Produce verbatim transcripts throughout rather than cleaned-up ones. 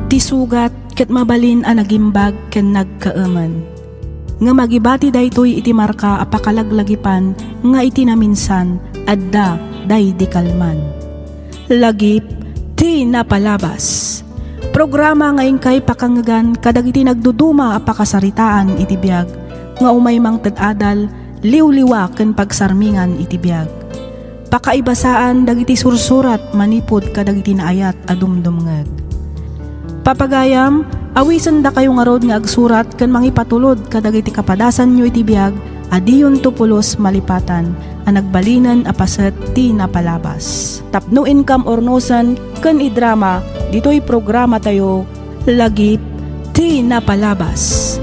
Ti sugat ket mabalin a nagimbag ken nagkaemen. Ngem agibati daytoy iti marka a pakalaglagipan nga iti naminsan, adda daydi kalman. Lagip ti napalabas. Programa nga inkay pakangngegan kadagiti nagduduma a pakasaritaan iti biag nga umay mangted adal, liwliwa ken pagsarmingan iti biag. Pakaibasaan dagiti sursurat manipud kadagiti naayat a dumdumngeg. Papagayam, awisendakayo ngarud nga agsurat ken mangipatulod kadagiti kapadasanyo iti biag a diyonto pulos malipatan a nagbalinen a paset ti napalabas. Tapno inkam urnosen ken idrama ditoy programatayo, Lagip ti Napalabas.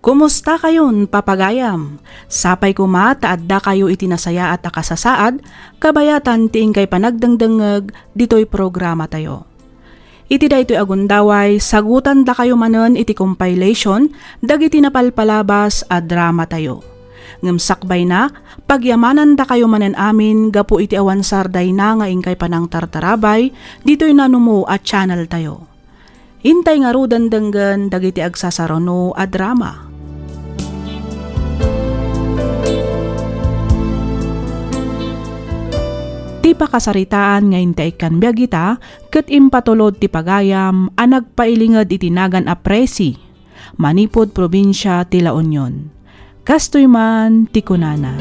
Kumustakayon, papagayam? Sapay koma ta addakayo iti nasayaat a kasasaad, kabayatan ti inkay panagdengdengngeg ditoy programatayo. Iti daytoy a gundaway, sagutandakayo manen iti compilation dagiti napalpalabas a dramatayo. Ngem sakbayna, pagyamanandakayo manen amin gapu iti awan sardayna nga inkay panangtartarabay ditoy nanumo a channeltayo. Intay ngaruden denggen dagiti agsasaruno a drama. Ti pakasaritaan nga intay ikkan biag ita ket impatulod ti pagayam a nagpailinged iti nagan a Presi, manipud probinsia ti La Union. Kastoy man ti kunana.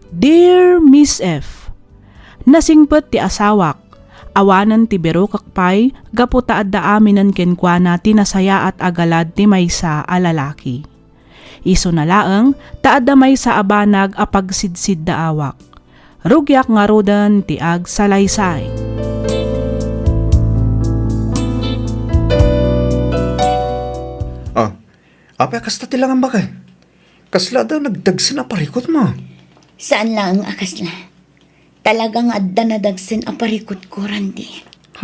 Dear Miss F, nasingpet ti asawak, awanen ti birukek pay gapu ta adda aminen kenkuana ti nasayaat a galad ti maysa a lalaki. Isuna laeng ta adda maysa a banag a pagsidsiddaawak. Rugiak ngaruden ti agsalaysay. Ah, apay a kasta ti langam, baket? Kasla adda nadagsen a parikutmo? Saan laeng a kasla. Talaga nga adda nadagsen a parikutko, Randy.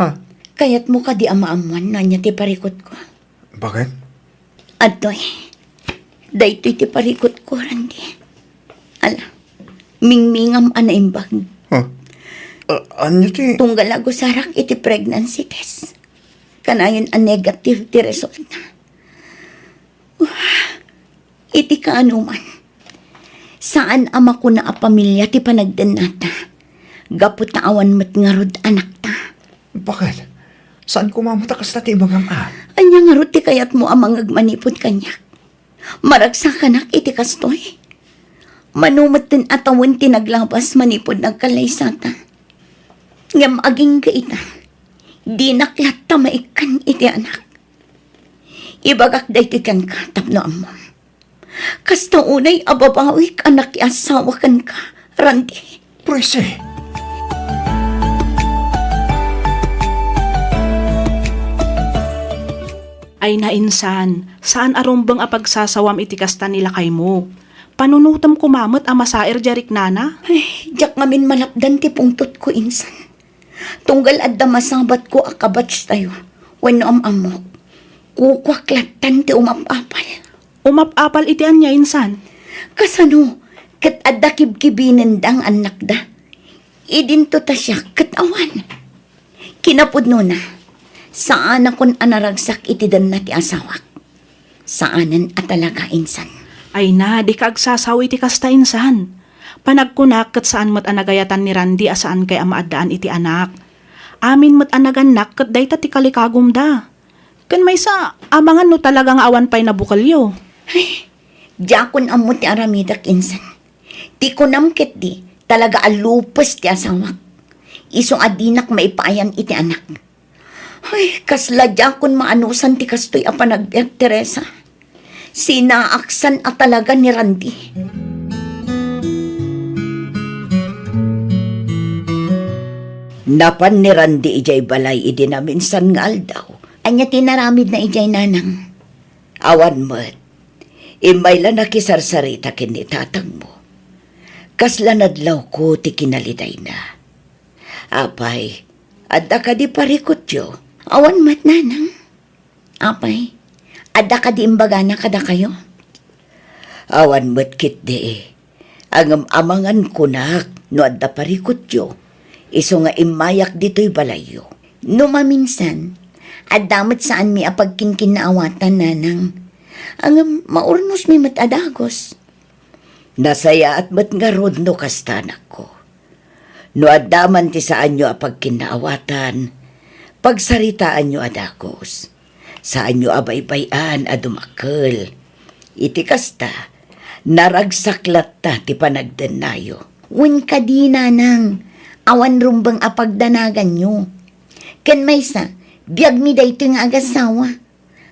Ha? Kayatmo kadi a maammuan no ania ti parikutko? Baket? Adtoy. Daytoy ti parikutko, Randy. Ala, mingmingam a naimbag. Ha? Ah, ania ti? Tunggal a gusarak iti pregnancy test. Kanayon a negative ti resultna. Iti kaanoman, saan a makuna a pamilia ti panagdennata, gapu ta awan met ngarud anakta. Baket? Saan koma met a kasta ti ibagam a? Ania ngarud ti kayatmo a mangngeg manipud kaniak? Maragsakanak iti kastoy? Mano metten a tawen ti naglabas manipud nagkallaysata? Ngem agingga ita, dinak latta maikkan iti anak. Ibagak daytoy kenka tapno ammom. Kasta unay a babawik a nakiasawa kenka, Randy. Presi! Ay, nainsan, saan a rumbeng a pagsasawam iti kasta ni lakaymo. Panunotem koma met a masaer diay riknana? Ay, diak ngamin malapdan ti pungtotko, insan. Tunggal adda masabatko a kabatchtayo wenno am-ammok, kukuak lattan ti umap-apal. Umap-apal iti ania, insan? Kasano ket adda kibkibinenda nga annakda? Idinto ta siak ket awan. Kinapudnona, saanakon a naragsak iti denna ti asawak. Saanen a talaga, insan. Ay na, dika agsasao iti kasta, insan. Panagkunak ket saan met a nagayatan ni Randy a saankay a maaddaan iti anak. Amin met a nagannak ket dayta ti kalikagumda. Ken maysa, amangan no talaga nga awan pay nabukelyo. Ay, diakon ammo ti aramidek, insan. Ti kunam ketdi, talaga a lupes ti asawak. Isu a dinak maipaayan iti anak. Ay, kasla diakon maanusan ti kastoy a panagbiag, Teresa. Sinaaksan a talaga ni Randy. Napan ni Randy idiay balay idi naminsan nga aldaw. Ania ti inaramidna idiay, nanang? Awan met. Immay la nakisarsarita ken ni tatangmo. Kasla nadlawko ti kinalidayna. Apay, Adda kadi parikutyo? Awan met, nanang. Apay, adda kadi imbagana kadakayo? Awan met ketdi. Ngem amangan kunak no adda parikutyo, isu nga immayak ditoy balayyo. No maminsan, adda met saanmi a pagkinkinnaawatan, nanang. Ngem maurnosmi met a dagus. Nasayaat met ngarud no kasta, anakko. No adda man ti saanyo a pagkinnaawatan, pagsaritaanyo a dagus. Saanyo a baybay-an a dumakkel. Iti kasta, naragsak latta ti panagdennayo. Wen kadi, nanang, awan rumbeng a pagdanaganyo. Ken maysa, biagmi daytoy nga agasawa.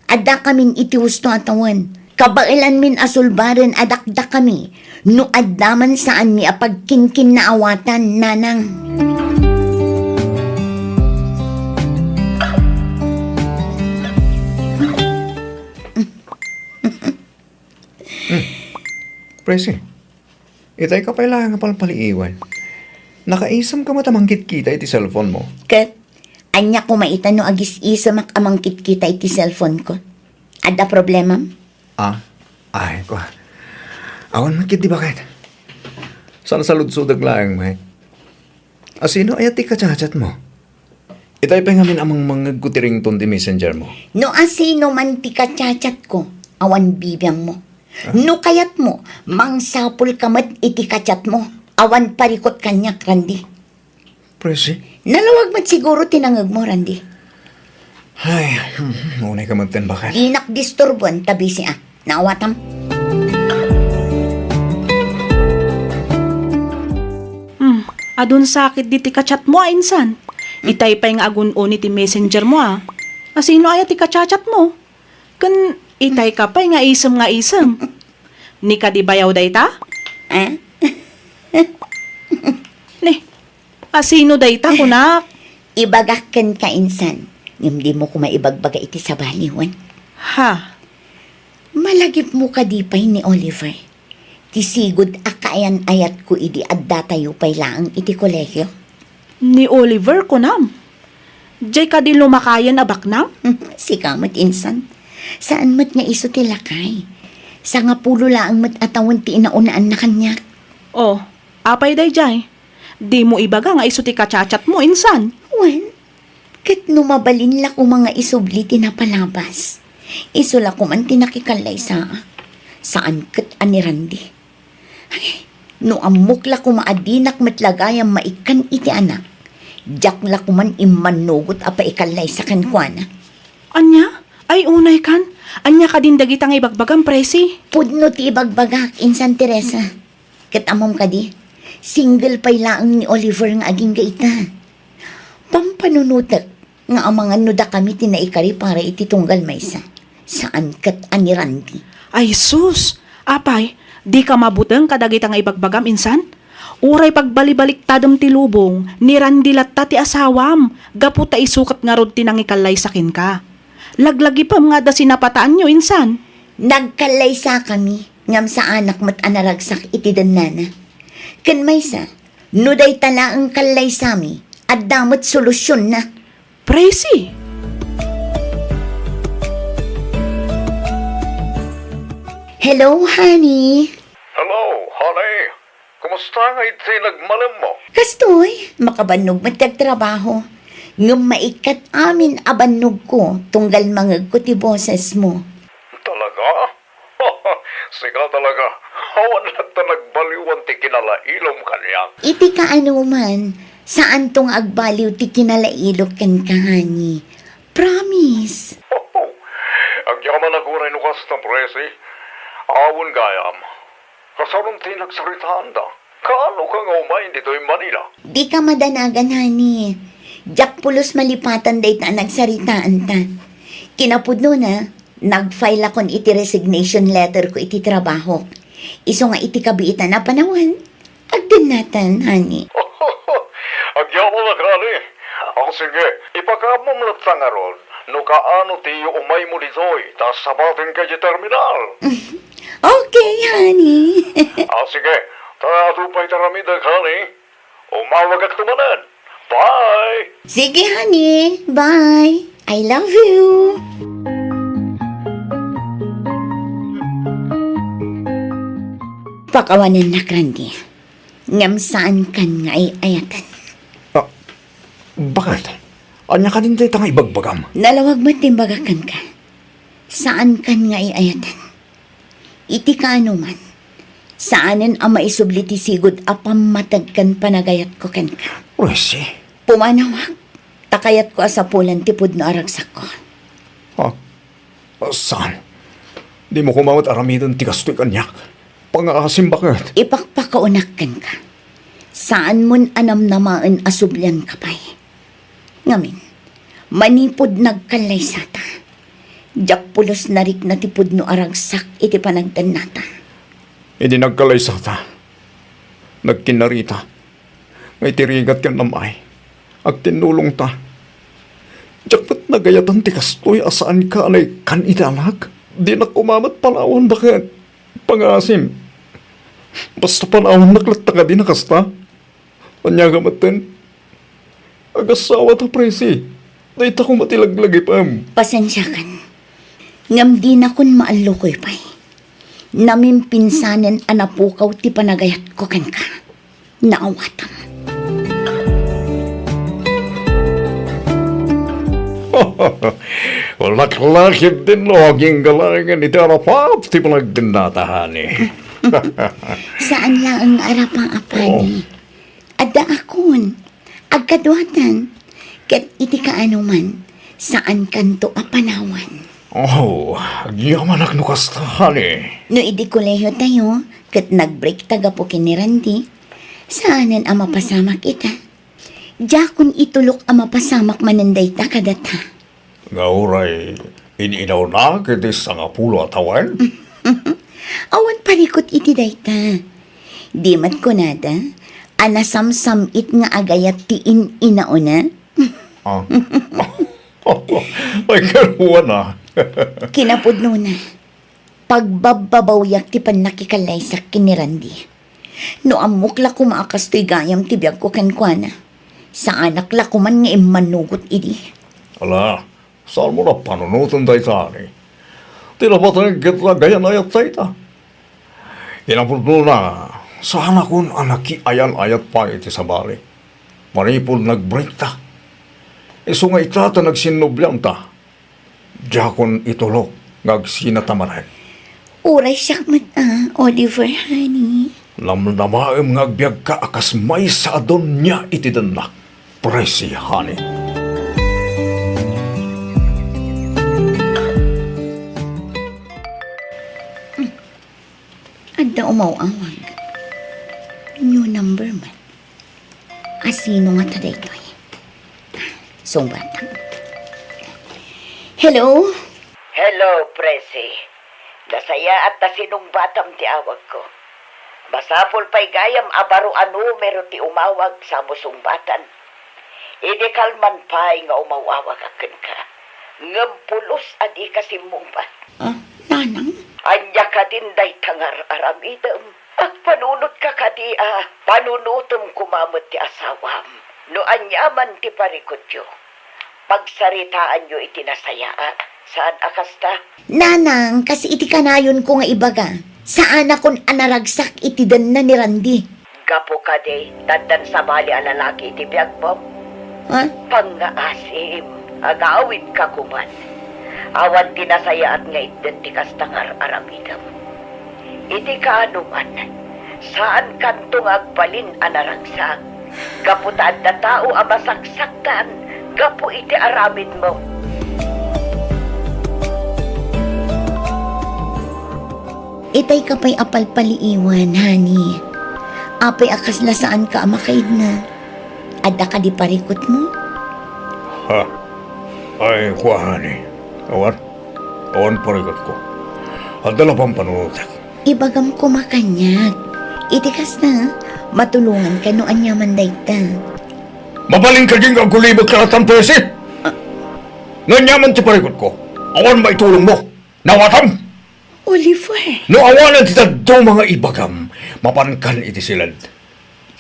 Addakamin iti husto a tawen. Kabaelanmin a sulbaren a dakdakami no adda man saanmi a pagkinkinnaawatan, nanang. Hmm. Presi, itay ka pay laeng a palpaliiwen. Nakaisemka met a mangkitkita iti cellphone mo. Ket, ania koma ita no agis-isemak a mangkitkita iti cellphone ko? Adda problemam? Ah, ay, kua. Awan met ketdi baket. Saan a saludsodek laeng met. Asino aya ti kachatchat mo? Itay pay ngamin a mangmangngegko ti ringtone ti messenger mo. No asino man ti kachatchat ko, awan bibiangmo. Ah? No kayatmo, mangsapulka met iti kachatmo. Awan parikut kaniak, Randy. Presi? Nalawag met siguro ti nangngegmo, Randy. Ay, hmm, unay ka met ten, baket. Dinak disturboen ta busy a. Naawatam? Hmm, adun sakit diti kachatmo a insan. Itay pay nga agun-uni ti messenger mo a. Asino aya ti kachatchat mo? Ken itay ka pay nga isem nga isem. Ni kadi bayaw dayta? Eh? Ni, asino dayta, kunak? Ibagak kenka insan, ngem dimo koma ibagbaga iti sabali, wen. Ha? Malagipmo kadi pay ni Oliver? Ti sigud a kaayan-ayatko idi addatayo pay laeng iti kolegio. Ni Oliver, kunam? Diay kadi lumakayen a baknang? Sika met insan. Saan met nga isu ti lakay. Sangapulo laeng met a tawen ti inaunaan na kaniak. Oh, apay daydiay? Dimo ibaga nga isu ti kachatchat mo, insan? Wen, ket no mabalin la koma nga isubli ti napalabas, isu la koman ti nakikallaysaak. Saan ket a ni Randy. Ay, no ammok la koma a dinak met la gayam maikkan iti anak, diak la koman immannugot a paikallaysa kenkuana. Ania? Ay, unay kan. Ania kadin dagita nga ibagbagam, Presi? Pudno ti ibagbagak, insan Teresa. Ket ammom kadi, single pay laeng ni Oliver nga agingga ita. Pampanunotek nga amangan no dakami ti naikari para iti tunggal maysa. Saan ket a ni Randy. Ay sus! Apay, dika mabuteng kadagita nga ibagbagam, insan? Uray pagbalibaliktadem ti lubong, ni Randy latta ti asawam, gapu ta isu ket ngarud ti nangikallaysa kenka. Laglagipem nga adda sinapataanyo, insan. Nagkallaysakami, ngem saanak met a naragsak iti dennana. Ken maysa, no dayta laeng kallaysami, adda met solusionna. Presi! Hello, honey. Hello, honey. Kumusta nga iti nagmalemmo? Kastoy, makabannog met ti agtrabaho. Ngem maikkat amin a bannogko, tunggal mangegko ti bosesmo. Talaga? Sika talaga, awan latta nagbaliwan ti kinalailom kaniak. Iti kaanoman, saanto nga agbaliw ti kinalailok kenka, honey. Promise. Agyamanak uray no kasta, Presi. Awan gayam. Kasano ti nagsaritaanda? Kaano ka nga umay ditoy Manila? Dika madanagan, honey. Diak pulos malipatan dayta a nagsaritaanta. Kinapudnona, nag-file akon iti resignation letter ko iti trabahok. Isu nga iti kabiitan a panawen, agdennatan, honey. Agyamanak, honey. O sige, ipakaammo latta ngarud no kaano ti umaymo ditoy ta sabatenka iti terminal. Okay, honey. Ah, sige. Ta adu pay ti aramidek, honey. Umawagakto manen. Bye! Sige, honey. Bye. I love you. Pakawanennak, Randy. Ngem saankan nga ay-ayaten. Ah, bakit? Ania kadin dayta nga ibagbagam? Nalawag met ti imbagak kenka. Saankan nga ay-ayaten. Iti kaanoman, saanen a maisubli ti sigud a pammateg ken panagayatko kenka. Presi? Pumanawak, ta kayatko a sapulan ti pudno a ragsakko. Ha? Saan? Dimo koma met aramiden ti kastoy kaniak. Pangaasim, baket. Ipakpakaonak kenka. Saanmon a namnamaen a sublianka pay. Ngamin, manipud nagkallaysata, diak pulos narikna ti pudno a ragsak iti panagdennata. Idi nagkallaysata, nagkinnarita, nga iti rigat ken amay, agtinnulongta. Diak met nagayatan ti kastoy a saanka a naikkan iti anak. Dinak koma met panawan, baket. Pangaasim, basta panawannak latta kadi a kasta. Ania nga metten? Agassawa ta, Presi. Dayta koma ti laglagipem. Pasensiakan. Ngem dinakon maallukoy pay. Namimpinsanen a napukaw ti panagayatko kenka. Naawatam. Laklakit din no, aginggalangen iti arapat ti panagdennata, honey. Saan laeng nga arapaap, honey. Oh. Adda akon, agkaduatan, ket iti kaanoman, saankanto a panawan. Oh, agyamanak no kasta, honey. No idi kolehiyo tayo, ket nagbreak ta gapu ken ni Randy, saanen a mapasamak ita. Diakon itulok a mapasamak manen dayta kadata. Nga uray in-inawnak iti sangapulo a tawen? Awan parikut iti dayta. Di met kunada a nasamsam-it nga agayat ti in-inauna? Ah. Ay, karuan, ah. Kinapudnona, pagbabbabawiak ti pannakikallaysakko ken ni Randy. No ammok la koma a kastoy gayam ti biagko kenkuana, saanak la koman nga immannugot idi. Ala, saanmo a panunoten dayta, honey. Ti napateg ket nagayan-ayat dayta. Kinapudnona, saanakon a nakiayan-ayat pay iti sabali. Manipud nagbreak ta. Isu nga ita ta nagsinnublianta. Diakon itulok nga agsinata manen. Uray siak met a, Oliver, honey. Namnamaem nga agbiagka a kas maysa a donia iti dennak, Presi, honey. Adda umaw-awag. New number man. A, sino ngata daytoy? Sungbatak. Hello? Hello, Presi. Nasayaat ta sinungbatam ti awagko. Masapul pay gayam a baro a numero ti umawag sa mo sungbatan. Idi kalman pay nga umaw-awagak kenka, ngem pulos a dika simmungbat. Ah, nanang? Ania kadin dayta nga ar-aramidem? Agpanunotka kadi a panunotem koma met ti asawam no aniaman ti parikutyo. Pagsaritaanyo iti nasayaat, saan a kasta? Nanang, kas iti kanayonko nga ibaga, saanakon a naragsak iti denna ni Randy. Gapu kadi, ta addan sabali a lalaki iti biagmo? Ha? Pangngaasim, agawidka koman. Awan ti nasayaat nga itden ti kasta nga ar-aramidem. Iti kaanoman, saankanto nga agbalin a naragsak, gapu ta adda tao a masaksakkan gapu iti aramidmo. Itayka pay a palpaliiwan, honey. Apay a kasla saanka a makaidna? Adda kadi parikutmo? Ha? Ay, kua, honey. Awan. Awan parikutko. Adda la pampanunotek. Ibagam koma kaniak. Iti kasta, matulonganka no aniaman dayta. Mabalin kadi nga agulibek latta, Presi? Ah. No aniaman ti parikutko, awan maitulongmo. Nawatam! Oliver! No awanen ti dadduma nga ibagam, mapankan iti siled.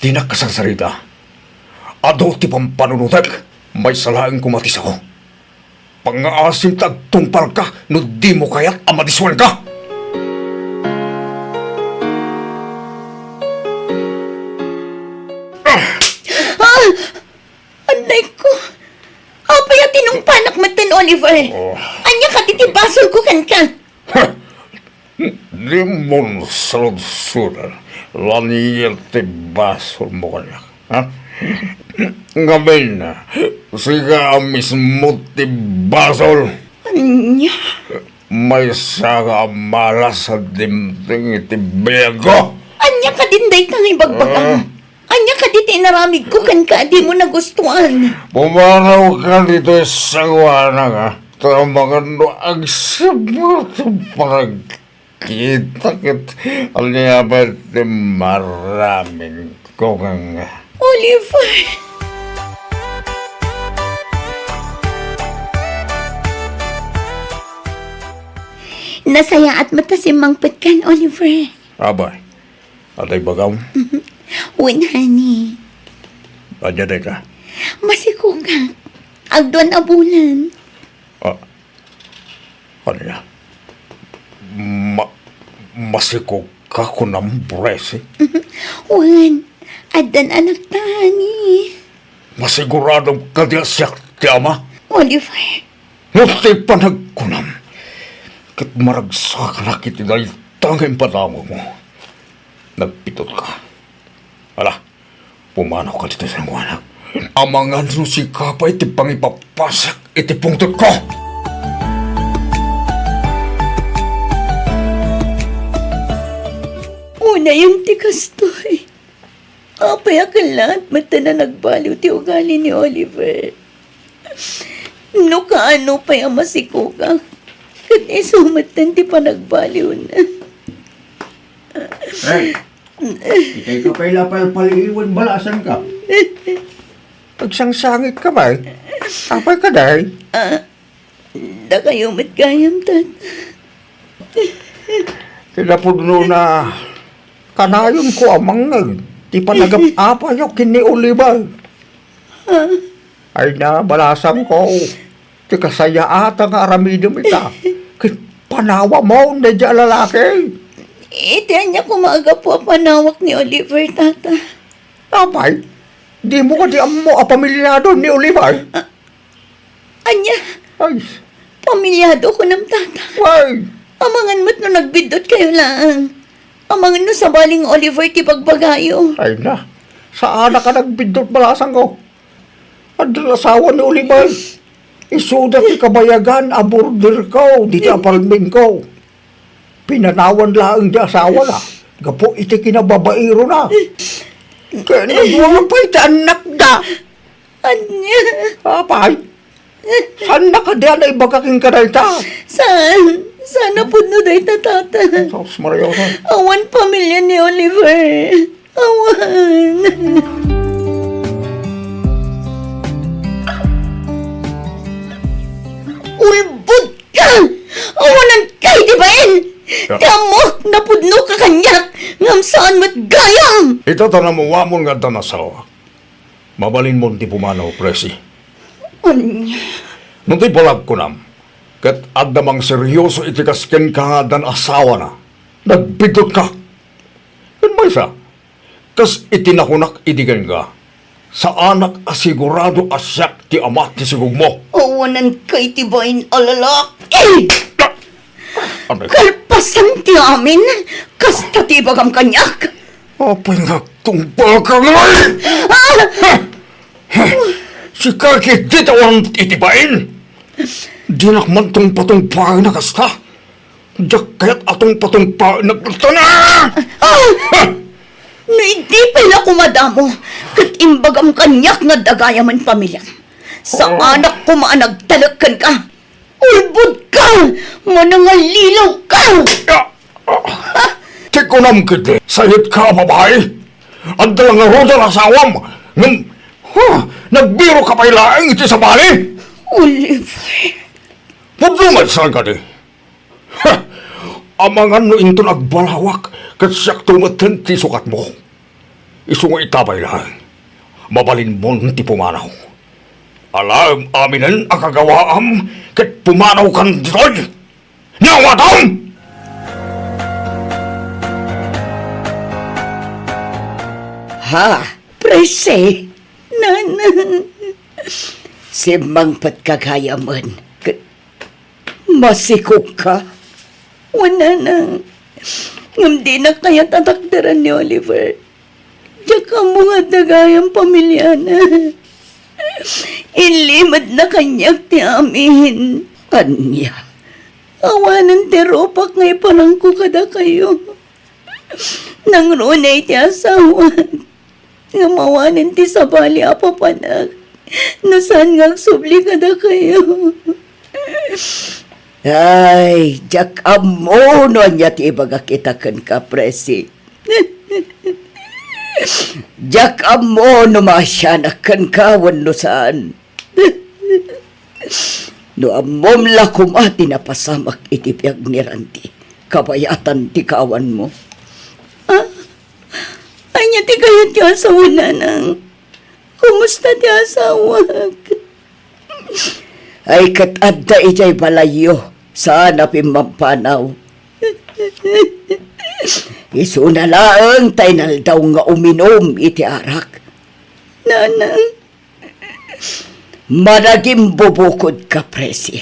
Dinak kasarsarita. Adu ti pampanunotek, maysa laeng koma ti sao. Pangngaasim ta agtungpalka no dimo kayat a madissuenka. Ah! Annayko! Apay a tinungpanak metten, Oliver? Oh. Ania kadi ti basolko kenka? Dimon saludsodan. Lanier ti basolmo kaniak, ha? Ngamin, sika a mismo ti basol. Ania? Maysa nga amalas a dimteng iti biagko. Ania kadin dayta nga ibagbagam? Ah. Ania kadi ti inaramidko kenka a dimo nagustuan? Pumanawka ditoy sangoanak, a? Ta amangan no agsipnget ti panagkita ket ania pay ti maramidko kenka. Oliver! Nasayaat met ta simmangpetkan, Oliver. Apay, adda ibagam? Wen, honey. Ania dayta? Masikogak. Agduan a bulan. Ah, ania? Ma-, masikogka kunam, Presi? Wen, addan anakta, honey. Masiguradom kadi a siak ti ama? Oliver. No ti panagkunam, ket maragsakanak iti dayta nga impadanagmo. Nagbidutka. Ala, pumanawka ditoy sangoanak. Amangan no sika pay ti pangipapasak iti pungtotko. Unayen ti kastoy. Apay a kellaat metten a nagbaliw ti ugali ni Oliver? No kaano pay a masikogak, ket isu metten ti panagbaliwna. Eh, ikay ka pay la palpaliiwen, balasangko. Agsangsangitka pay? Apay kadi? Ah, dakayo met gayam, Tata. Kinapudnona, kanayonko a mangngeg ti panagap-apayo ken ni Oliver. Ah. Ay na, balasangko, ti kasayaatan nga aramidem ita, ket panawamon daydiay a lalaki. Iti ania koma a gapu a panawak ni Oliver, Tata? Apay, dimo kadi ammo a pamilyado ni Oliver? Ah, Ania? Ay. Pamilyado kunam, Tata? Ay. Amangan met no nagbiddutkayo laeng. Amangan no sabali nga Oliver ti bagbagayo. Ay na. Saanak a nagbiddut, balasangko. Addan asawa ni Oliver. Isuda ti kabayagan a borderko dita apartmentko. Pinanawan laeng ti asawana gapu iti kinababaerona. Ken nagwapay ti annakda. Ania? Apay? Saanna kadi a naibaga kenka dayta? Saan? Saan a pudno dayta, Tata? Sus, Maria, saan? Awan pamilia ni Oliver. Awan. Ulbodka! Awanan kay di bain! Ya. Ti ammoak, napudnoka kaniak, ngem saan met gayam! Ita ta namuamon nga addan asawak. Mabalinmon ti pumanaw, Presi. Ania? No ti balag kunam, ket adda mangseryoso iti kas kenka nga addan asawana, nagbiddutka. Ken maysa, kas iti nakunak idi kenka, saanak a sigurado a siak ti ama ti sigogmo. Awanan kay ti bain a lalaki! Ano? Kalpasan ti amin, kasta ti ibagam kaniak. Apay nga agtungpalka ngay? Ah! Ha? Ha? Sika ket dita awan iti bain. Dinak man tungpatungpaen a kasta. Diak kayat a tungpatungpaen a kasta na. Ah! Ha? No idi pay la kumadamo, ket imbagam kaniak nga dagayamen pamiliam. Saanak koma a nagtalek kenka. Ulbodka! Manangalilaw ka! Ah, ah, ti kunam ketdi, sayetka a babai? Adda la ngarud a asawam, ngem, ha, nagbiroka pay laeng iti sabali? Oliver. Pudno met saan kadi? Ha! Amangan no inton agbalawak, ket siakto metten ti sukatmo. Isu nga ita pay laeng. Mabalinmon ti pumanaw. Alaem aminen a kagawaam ket pumanawkan ditoy. Naawatam! Ha, Presi? Nanang, simmangpetka gayamen ket masikogka? Wen, Nanang, ngem dinak kayat a takderen ni Oliver. Diak ammo nga adda gayam pamiliana. Inlimedna kaniak ti amin. Ania? Awanen ti rupak nga iparangko kadakayo. Nangruna iti asawak. Ngem awanen ti sabali a papanak no saan nga agsubli kadakayo. Ay, diak ammo no ania ti ibagak ita kenka, Presi. Diak ammo no maasianak kenka wenno saan. No ammom la koma ti napasamak iti biag ni Randy, kabayatan ti kaawanmo. Ah, ania ti kayatyo a sawen, Nanang? Kumusta ti asawak? Ay, ket adda idiay balayyo, saan a pimmampanaw. Isuna laeng ta inaldaw nga uminum iti arak. Nanang. Managimbubukodka, Presi.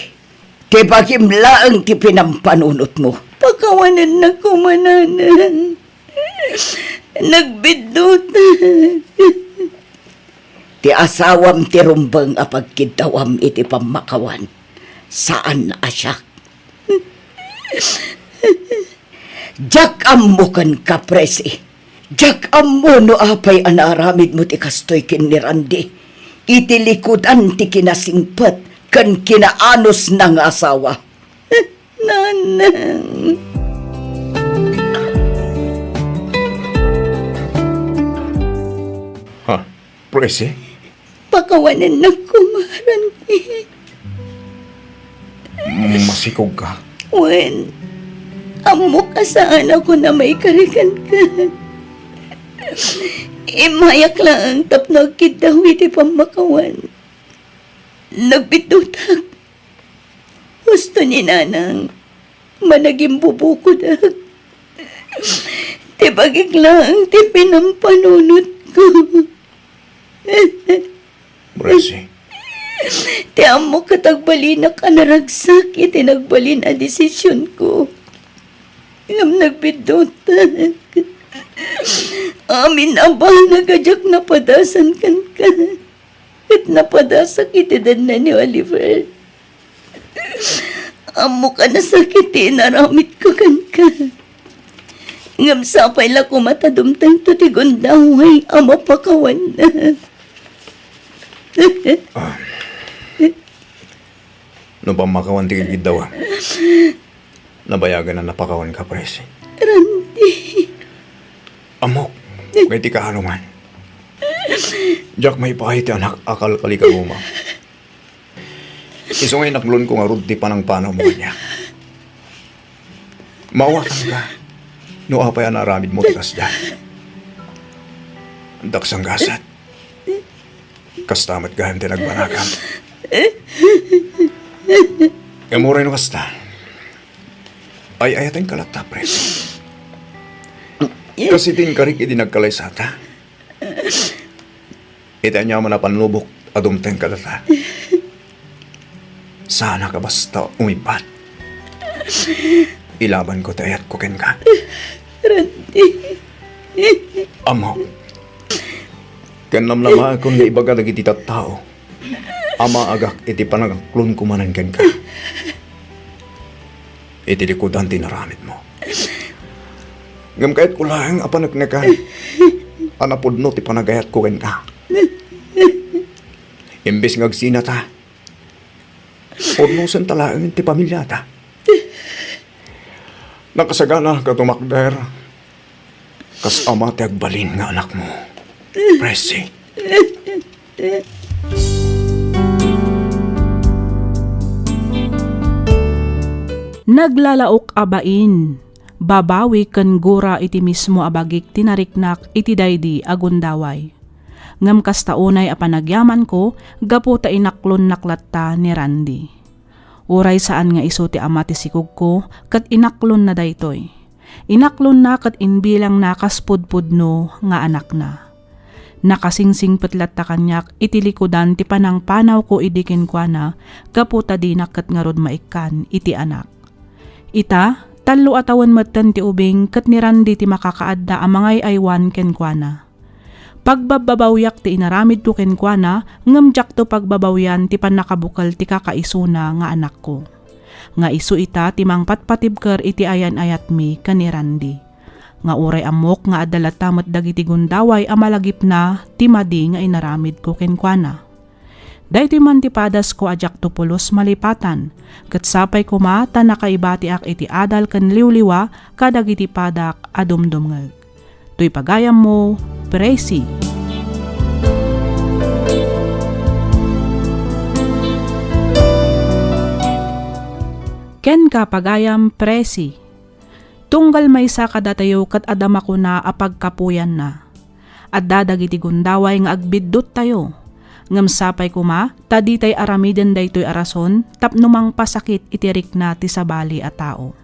Ti bagim laeng ti pinampanunotmo. Pakawanennak koma, Nanang. Nagbiddutak. Ti asawam ti rumbeng a pagkiddawam iti pammakawan. Saan a siak. Diak ammo kenka, Presi. Diak ammo no apay a naaramidmo ti kastoy ken ni Randy iti likudan ti kinasingpet ken kinaanusna nga asawa. Nanang. Ha? Presi? Pakawanennak koma, Randy. Masikogka? Wen, ammok a saanakon a maikari kenka. Immayak laeng tapno agkiddaw iti pammakawan. Nagbiddutak. Husto ni Nanang, managimbubukodak. Ti bagik laeng ti pinampanunotko. Presi. Ti ammok ket agbalinak a naragsak iti nagbalin a desisionko. Ngem nagbiddutak. Amin a banag a diak napadasan kenka. Ket napadasak iti denna ni Oliver. Ammok a nasakit ti inaramidko kenka. Ngem sapay la koma ta dumtengto ti gundaway a mapakawanna. Ah. No pammakawan ti gigiddawa, nabayagen a napakawanka, Presi. Randy. Ammok, nga iti kaano man. Diak maipaay ti anak a kalkali ka ruma. Isu nga inaklonko ngarud ti panangpanawmo kaniak. Maawatanka no apay a naaramidmo ti kasdiay. Daksanggasat. Kasta met gayam ti nagbanagam. Ngem uray no kasta, ay-ayatenka latta, Pres. Kas iti inkarik idi nagkalaysata. Iti aniaman a pannubok a dumteng kadata, saanak a basta umibbat. Ilabanko ti ayatko kenka. Randy. Ammok, ken namnamaekon nga ibaga dagiti tattao a maagak iti panangaklonko manen kenka. Iti likudan ti inaramidmo. Ngem kayatko laeng a paneknekan a napudno ti panagayatko kenka. Imbes nga agsinata, pudnosenta laeng ti pamiliata. Nakasagana ka tumakder kas ama ti agbalin nga anakmo, Presi. Naglalaok a bain, babawi ken gura iti mismo a bagik ti nariknak iti daydi a gundaway. Ngem kasta unay a panagyamanko gapu ta inaklonnak latta ni Randy. Uray saan nga isu ti ama ti sikogko ket inaklonna daytoy. Inaklonna ket imbilangna kas pudpudno nga anakna. Nakasingsingpet latta kaniak iti likudan ti panangpanawko idi kenkuana gapu ta dinak ket ngarud maikkan iti anak. Ita, tallo a tawen metten ti ubing ket ni Randy ti makakaadda a mangay-aywan kenkuana. Pagbabbabawiak ti inaramidko kenkuana, ngem diakto pagbabawyan ti pannakabukel ti kakaisuna nga anakko. Nga isu ita ti mangpatpatibker iti ayan-ayatmi ken ni Randy. Nga uray ammok nga adda latta met dagiti gundaway a malagipna ti madi nga inaramidko kenkuana. Daytoy man ti padasko a diakto pulos malipatan, ket sapay koma ta nakaibatiak iti adal ken liwliwa kadagiti padak a dumdumngeg. Toy pagayammo, Presi. Kenka, pagayam, Presi. Tunggal maysa kadatayo ket adda makuna a pagkapuyanna. Adda dagiti gundaway nga agbidduttayo. Ngem sapay koma ta ditay aramiden daytoy a rason tapno mangpasakit iti rikna ti sabali a tao.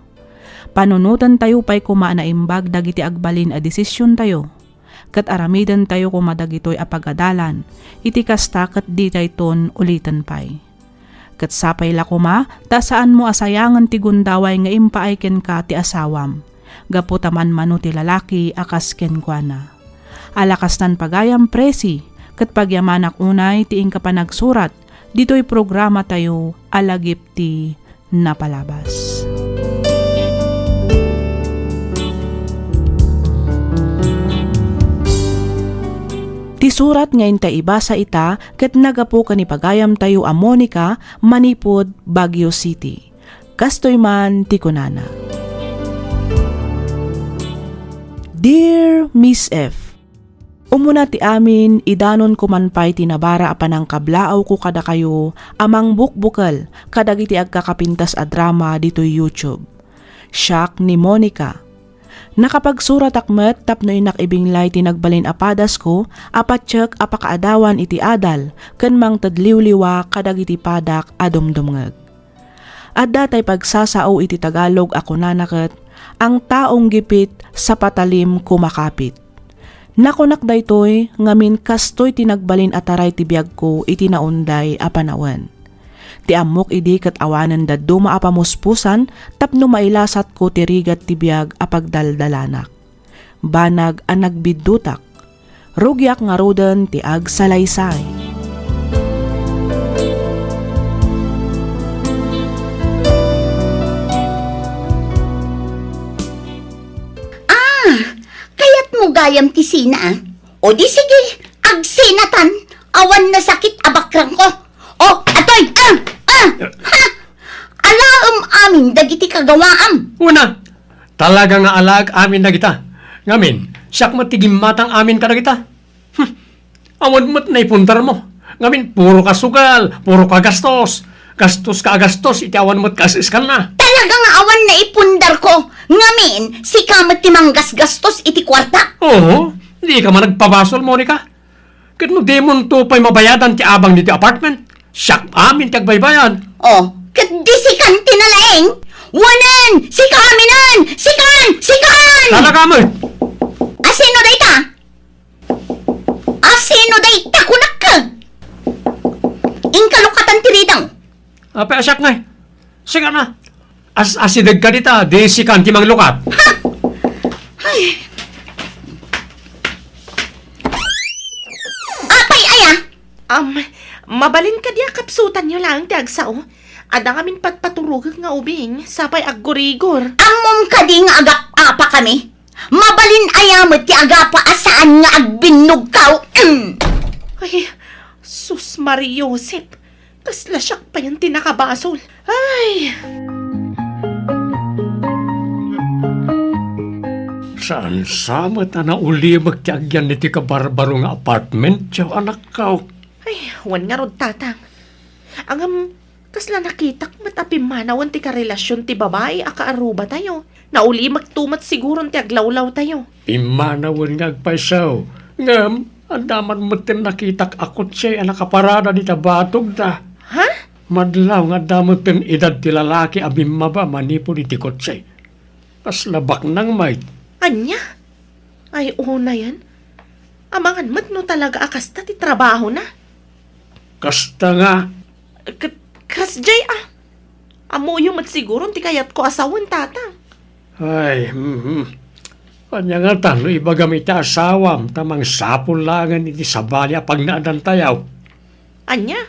Panunotentayo pay koma a naimbag dagiti agbalin a desisiontayo. Ket aramidentayo koma dagitoy a pagadalan, iti kasta ket ditayton uliten pay. Ket sapay la koma ta saanmo a sayangen ti gundaway nga impaay kenka ti asawam, gapu ta manmano ti lalaki a kas kenkuana. Ala kastan pagayam, Presi, ket pagyamanak unay ti inka panagsurat ditoy programatayo a Lagip ti Napalabas. Ti surat nga inta ibasa ita ket naggapu ken ni pagayamtayo a Monica manipud Baguio City. Kastoy man ti kunana, Dear Miss F, Umuna ti amin, idanonko man pay ti nabara a panangkablaawko kadakayo a mangbukbukel kadagiti agkakapintas a drama ditoy YouTube. Siak ni Monica. Nakapagsuratak met tapno innak ibinglay ti nagbalin a padasko a patiek a pakaadawan iti adal ken mangted liwliwa kadagiti padak a dumdumngeg. Adda tay pagsasao iti Tagalog a kunana ket, "Ang taong gipit sa patalim kumakapit." Nakunak daytoy, ngamin kastoy ti nagbalin a taray ti biagko iti naunday a panawen. Ti ammok idi ket awanen dadduma a pamuspusan tapno mailasatko ti rigat ti biag a pagdaldalanak. Banag a nagbiddutak. Rugiak ngaruden ti agsalaysay. Ah, kayatmo gayam ti sina, ah? O di sige, agsinatan, awan nasakit a bakrangko. O, atoy, ah, ah, ha! Alaem amin dagiti kagawaam. Una, talaga nga alaek amin dagita. Ngamin, siak met ti gimmatang amin kadagita. Hmm. Awan met naipundarmo. Ngamin, puro ka sugal, puro ka gastos. Gastos ka a gastos, iti awan met kaas-iskanna. Talaga nga awan naipundarko. Ngamin, sika met ti manggasgastos iti kuarta. Oo, di ka man nagpabasol, Monica. Ket no dimonto pay mabayadan ti abang ditoy apartment, siak amin ti agbaybayad. Oh, ket di sikan ti nalaing? Wanen, sika aminen! Sikan! Sikan! Talaga met! Asino dayta? Asino dayta, kunak? Inka lukatan ti ridang. Apay a siak ngay? Sika na. As-asideg ka dita, di sikan ti manglukat. Ha? Ay. Apay aya? Am, mabalin kadi a kapsutanyo laeng ti agsao? Adda ngamin patpaturogek nga ubing, sapay aggurigor. Ammom kadi nga agap-apa kami? Mabalin aya met ti agapa a saan nga agbinnogkaw? Mm. Ay, sus, Maria Josep. Kasla siak payen ti nakabasol. Ay! Saan sa met a naulimek ti agyan iti kabarbaro nga apartment, diay anakko? Ay, wen ngarud, Tatang. Ngem, kasla nakitak met a pimmanawen ti karelasion ti babai a kaarrubatayo. Naulimekto met siguron ti aglawlawtayo. Pimmanawen nga agpayso. Ngem, Adda man metten nakitak a kotse a nakaparada dita batogda. Ha? Madlaw nga adda metten idad ti lalaki a bimmaba manipud iti kotse. Kasla baknang met. Ania? Ay, unayen. Amangan met no talaga a kasta ti trabahona. Kasta nga. Ket, kasdiay a. Ammoyo met siguron ti kayatko a sawen, Tatang. Ay, mhm. Ania ngata no ibagam iti asawam ta mangsapul laengen iti sabali a pagnaedantayo? Ania?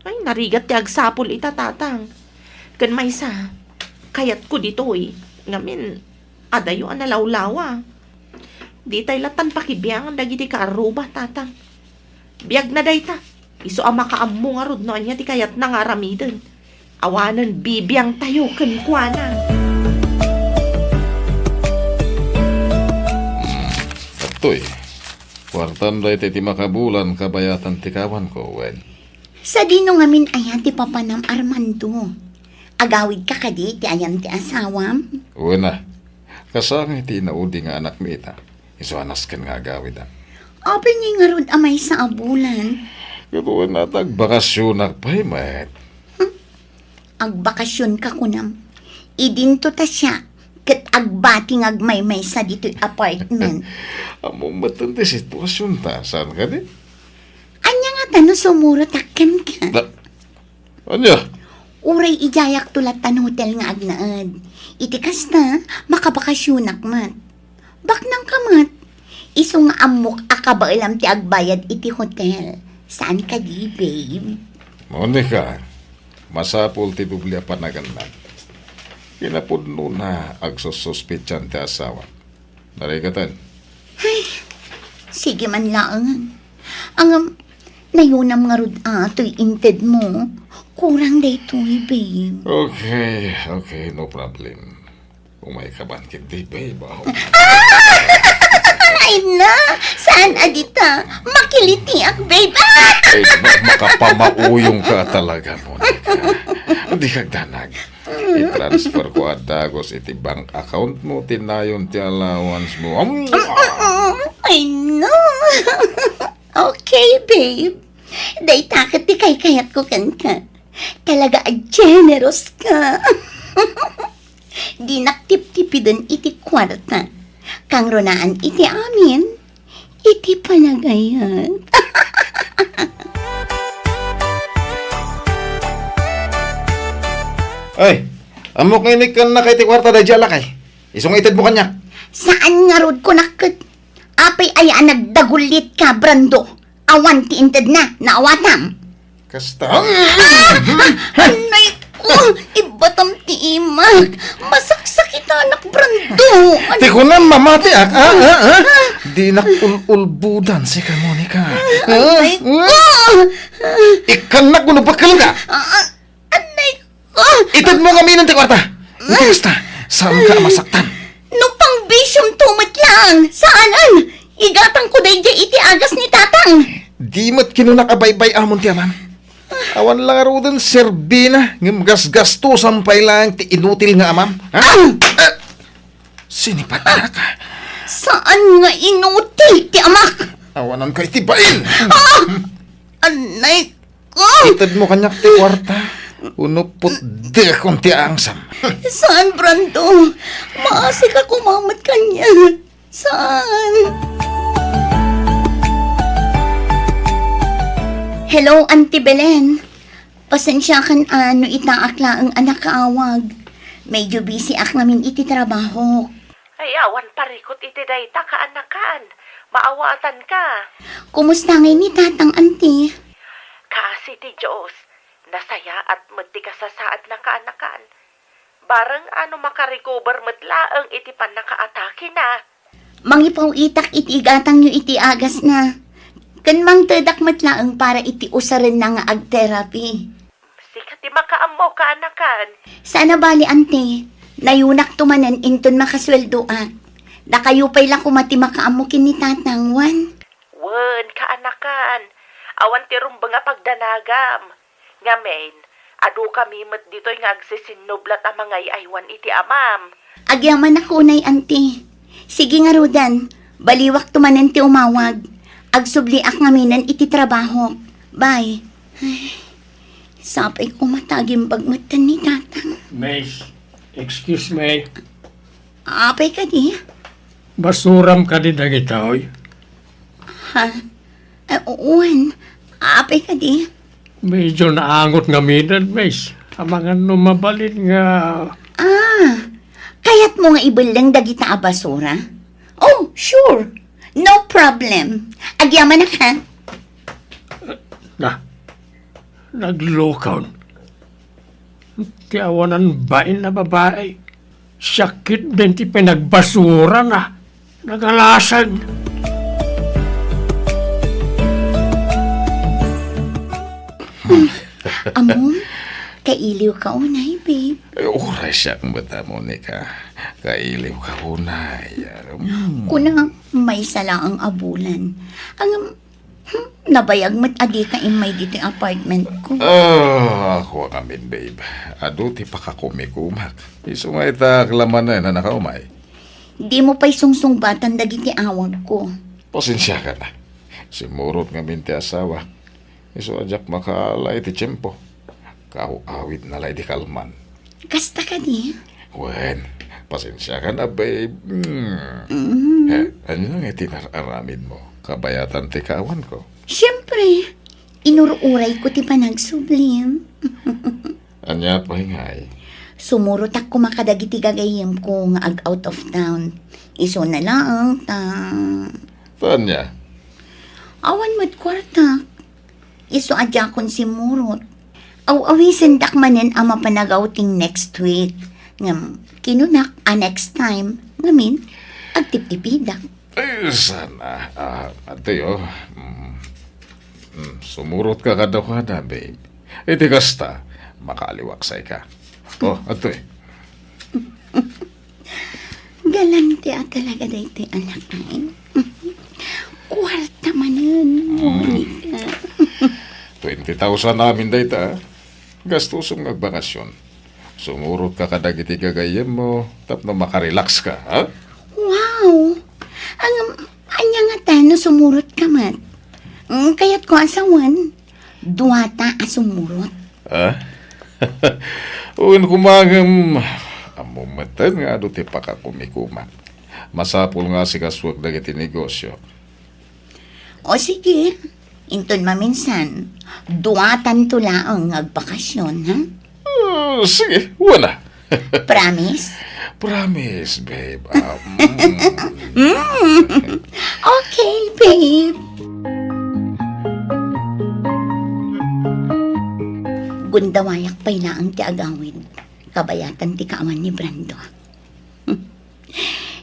Ay, narigat ti agsapul ita, Tatang. Ken maysa, kayatko ditoy, ngamin, adayo a nalawlawa. Ditay lattan pakibiangan dagiti kaarruba, Tatang. Biagna dayta, isu a makaammo ngarud no ania ti kayatna nga aramiden. Awanen bibiangtayo kenkuana. Hmm, adtoy. Kuartam dayta iti makabulan kabayatan ti kawanko, wen? Sadino ngamin aya ti papanam, Armando? Agawidka kadi ti ayan ti asawam? Wen a. Kasangay ti inaudi nga anakmi ita. Isu a nasken nga agawid a. Apay ngay ngarud a maysa a bulan? Ket wen a ta agbakasionak pay met. Hmm? Agbakasionka kunam. Idinto ta siak ket agbati nga agmaymaysa ditoy apartment. Ammom metten ti situasionta, saan kadi? Ania ngata no sumurotak kenka? Da-, Ania? Uray idiayakto lattan hotel nga agnaed. Iti kasta, makabakasionak met. Baknangka met. Isu nga ammok a kabaelam ti agbayad iti hotel. Saan kadi, babe? Monica, masapul ti doble a panagannad. Kinapudnona, agsussuspetsan ti asawa. Narigatan. Ay, sige man laeng. Ngem, nayunam ngarud a toy intedmo. Kurang daytoy, babe. Okay, okay, no problem. Umayka man ketdi, babe, ah. Ay na! Saan a dita? Makilitiak, babe. Ah! Ay, ma-, makapamauyongka talaga, Monica. Dika agdanag. I-transfer ko a dagus iti bank account mo ti nayon ti allowance mo. Am-, Ay, no. Okay, babe. Dayta ket ti kaykayatko kenka. Talaga a generous ka. Dinak tiptipiden iti kuarta. Kangrunaan iti amin, iti panagayat. Ay, ammok nga inikkannak iti kuarta daydiay a lakay. Isu nga itedmo kaniak. Saan ngarud, kunak ket. Apay aya a nagdagullitka, Brando? Awan ti intedna, naawatam. Kasta. Ah! Ah! Anay ko! Ibatam ti imak! Masaksakitan, Brando! Ti kunam mamatiak, ah, ah, ah? Dinak ul-ulbudan sika, Monica. Anay ko! Ikkannak wenno bakkelenka? Ah, anay ko! Itedmo ngamin ti kuarta. Iti kasta, saanka a masaktan. No pangbisiomto met laeng, saanen? Igatangko daydiay iti agas ni Tatang. Di met kinunak a baybay-amon ti amam. Awan la ngaruden serbina, ngem gasgastosan pay laeng ti inutil nga amam. Ha? Ah! Eh, sinipatak. Saan nga inutil ti amak? Awananka iti bain. Ah! Anay ko! Itedmo kaniak ti kuarta. Wenno putdekon ti angsam. Saan, Brando? Maasika koma met kaniak. Saan? Hello, Auntie Belen. Pasensiakan a no itaak laeng a nakaawag. Medyo busy ak ngamin iti trabaho. Ay, awan parikut iti dayta, kaanakan. Maawatanka. Kumusta ngay ni Tatang, Auntie? Kaasi ti Dios, nasayaat met ti kasasaadna, kaanakan. Bareng a no makarecover met laeng iti pannakaatakena. Mangipaw-itak iti igatangyo iti agasna. Ken mangtedak met laeng para iti usarenna nga ag-therapy. Sika ti makaammo, kaanakan. Saan a bali, Auntie. Nayunakto manen inton makasueldoak. Dakayo pay la koma ti makaammo ken ni Tatang, wen? Wen, kaanakan. Awan ti rumbeng a pagdanagam. Ngamin, adukami met ditoy nga agsisinnublat a mangay-aywan iti amam. Agyamanak unay, Auntie. Sige ngaruden, baliwakto manen ti umawag. Agsubliak ngaminen iti trabahok. Bye. Ay, sapay koma ta agimbag metten ni Tatang. Miss, excuse me. Apay kadi? Basuram kadi dagitoy? Ha? Eh, wen. Apay kadi? Medyo naangot ngaminen, miss. Amangan no mabalin nga... Ah, kayatmo nga ibelleng dagita a basura? Oh, sure. No problem. Agyamanak, ha? Na, naglukon. Ti awanan bain a babai. Siak ketdin ti pinagbasurana. Nagalasag. Amom, kailiwka unay, babe. Ay, uray siak met, Monica. Kailiwka unay. Mm. Kuna, maysa laeng a bulan. Ang Hmm, nabayag met a dika immay ditoy apartment ko. Ah, ako ngamin, babe. Adu ti pakakumikumak. Isu nga ita aklamanen a nakaumay. Dimo pay sungsungbatan dagiti awag ko. Pasensiakan a. Simmurot ngamin ti asawa. Isu a diak makaala iti tiempo. Kaaw-awidna la idi kalman. Kasta kadi? Wen, pasensiakan a, babe. Mm. Mm. Eh, ania nga iti nar-aramidmo? Kabayatan ti kaawanko? Siempre, inur-urayko ti panagsublim. Ania pay ngay? Sumurotak koma kadagiti gagayyemko nga ag-out of town. Isuna laeng ta... Ta ania? Awan met kuartak. Isu a diakon simmurot. Aw-awisendak manen a mapan ag-outing next week. Ngem, kinunak a next time, ngamin, agtiptipidak. Ay, sana. Ah, adtoy, oh. Mm. Mm, sumurotka kadakuada, babe. Iti kasta, makaaliwaksayka. Oh, adtoy. Galante a talaga daytoy a lakayen. Kuarta manen, Monica. Twenty thousand amin dayta, ah. Gastusom nga agbakasyon. Sumurotka kadagiti gagayyemmo tapno makarelax ka, ha? Wow! Ang, ania ngata no sumurotka met? Mm, kayatko a sawen. Duata a sumurot. Ah? Wen koma ngem, ammom metten nga adu ti pakakumikumak. Masapul nga asikasuek dagiti negosio. O sige, inton maminsan, duatanto laeng nga agbakasyon, ha? Ah, sige, wen a. Promise? Promise, babe. Ah, mm. Mm. Okay, babe. Gundawayak pay laeng ti agawid, kabayatan ti kaawan ni Brando.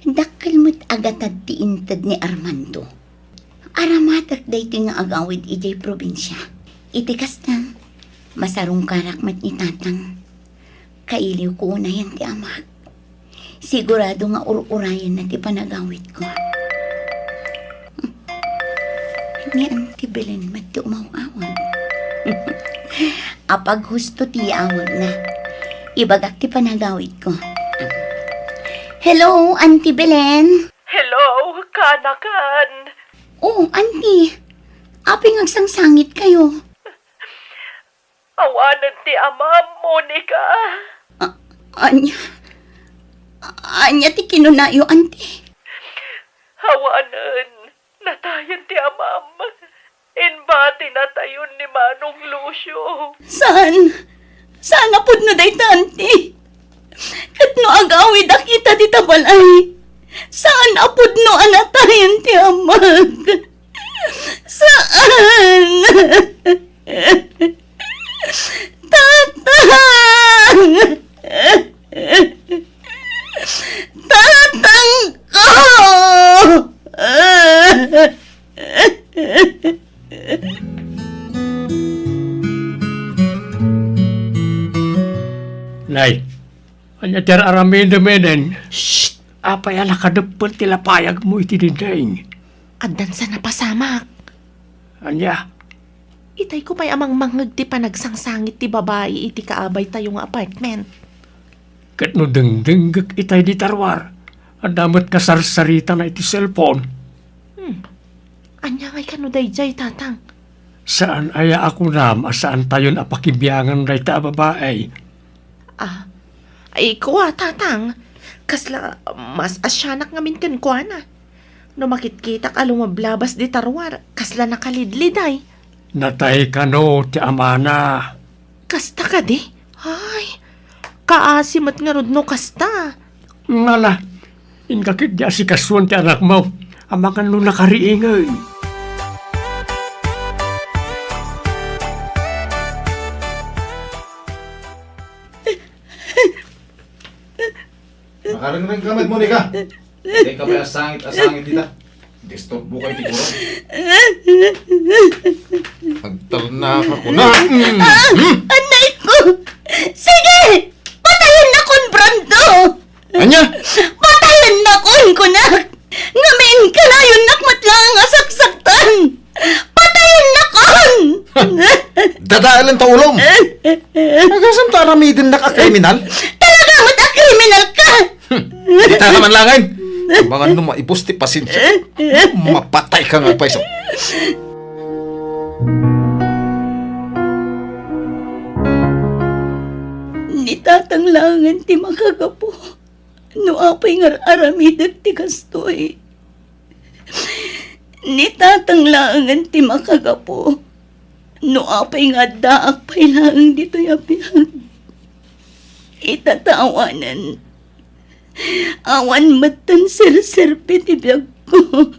Dakkel met a gatad ti inted ni Armando. Aramatek daytoy nga agawid idiay probinsia. Iti kasta, masarungkarak met ni Tatang. Kailiwko unayen ti amak. Sigurado nga ur-urayenna ti panagawidko. Ni Auntie Belen met ti umaw-awag. Apaghusto ti awagna. Ibagak ti panagawidko. Hello, Auntie Belen? Hello, kanakan. Oh, Auntie. Apay nga agsangsangitkayo? Awanen ti amam, Monica. A-, ania? Ania ti kinunayo, Auntie? Awanen. Natayen ti amam. Imbati natayon ni Manong Lucio. Saan? Saan a pudno dayta, Auntie? Ket no agawidak ita dita balay, saan a pudno a natayen ti amak? Saan? Tatang! Tatang ko! Nay, ania ti ar-aramidem iden? Shh! Apay a nakadeppel ti lapayagmo iti dinding? Addan sa napasamak. Ania? Itayko pay a mangmangngeg ti panagsangsangit ti babai iti kaabaytayo nga apartment. Ket no dengdengngek itay dita ruar, adda met kasarsaritana iti cellphone. Hmm. Ania ngay kano daydiay, Tatang? Saan aya a kunam a saantayon a pakibiangan dayta a babai? Ah, ay, kua, Tatang. Kasla, mas asianak ngamin kenkuana. No makitkitak a lumablabas dita ruar, kasla nakalidliday. Natay kano ti amana? Kasta kadi? Ay, kaasi met ngarud no kasta. Ngala, inka ketdi asikasuan ti anakmo, amangan no nakariingen. Makarengreng ka met, Monica. Dika pay asangit-asangit dita. Disturbo kay ti kuran. Agtalna ka kuna. Ah, anay ko! Sige! Patayen na kon, Brando! Ania? Patayen na kon, kunak! Ngamin, kanayon nak met laeng a saksaktan! Patayen na kon! Dadaelen ta ulom! Agasam ta aramiden nak a kriminal? Talaga met a kriminal ka! Hmm. Dita ka man laeng. Amangan no maibus ti pasensiak. Mapatay ka nga payso. Ni Tatang laengen ti makagapu no apay nga ar-aramidek ti kastoy. Ni Tatang laengen ti makagapu no apay nga addaak pay laeng ditoy a biag. Ita ta awanen, awan metten serserbi ti biagko.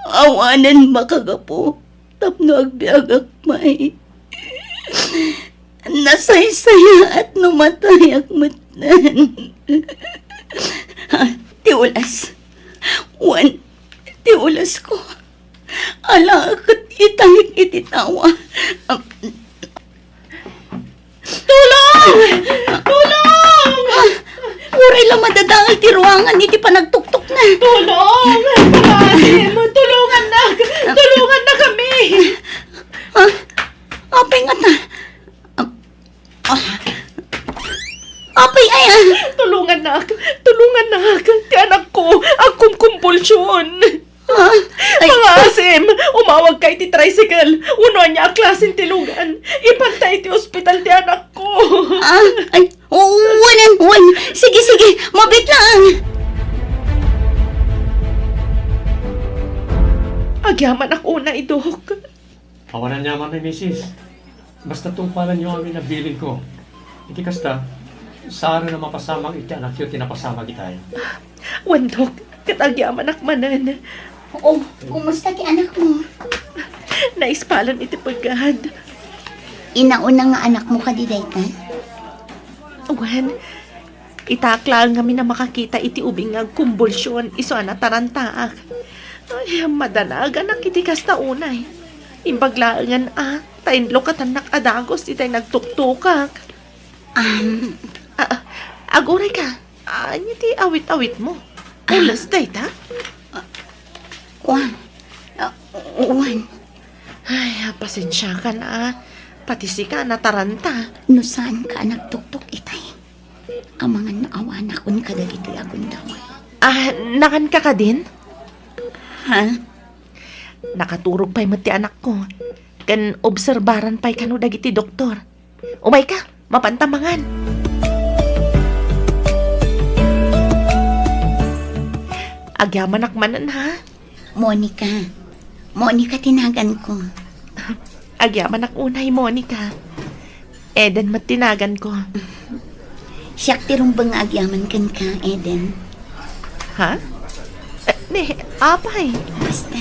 Awanen makagapu tapno agbiagak pay. Nasaysayaat no matayak metten. Ah, ti ulas. Wen, ti ulasko. Ala ket italik iti tawa. Tulong! Tulong! Ah, uray la madadael ti ruangan iti panagtuktok na. Tulong! Pangaasim! Tulungannak! Tulungannakami! Ah, apay ngata? Ah, ah, apay aya? Tulungannak! Tulungannak! Ti anakko, agkumkumbulsion! Ah, ay. Pangaasim! Umawagka iti tricycle! Wenno ania a klasen tilugan! Ipanta iti ospital ti anakko! Ah, ay, o, wen, wen. Sige, sige, mabiit lang. Agyamanak unay, Dok. Awan aniaman, misis. Basta tungpalenyo amin a bilinko. Iti kasta, saan a mapasamak iti anakyo ti napasamak itay. Wen, Dok, ket agyamanak manen. O, kumusta ti anakmo? Naispalen iti pegad. Inauna nga anakmo kadi dayta? Wen, itaak laeng ngamin a makakita iti ubing nga agkumbulsion isu a natarantaak. Ay, madanaganak iti kasta unay. Imbag laengen a, ta inlukatannak a dagus itay nagtuktukak. Am. Ah, ah, aguray ka. Ania ti awit-awitmo? Ah. Pules dayta? Ah, kuan. Ah, wen. Ay, pasensiakan a. Pati sika, nataranta. No saanka a nagtuktok itay, amangan no awanak unay kadagitoy a gundaway. Ah, nakanka kadin? Ha? Nakaturog pay met ti anakko. Ken obserbaran pay kano dagiti doktor. Umayka, mapanta mangan. Agyamanak manen, ha? Monica. Monica ti naganko. Agyamanak unay, Monica. Eden met ti naganko. Siak ti rumbeng nga agyaman kenka, Eden. Ha? Eh, ne, apay? Basta.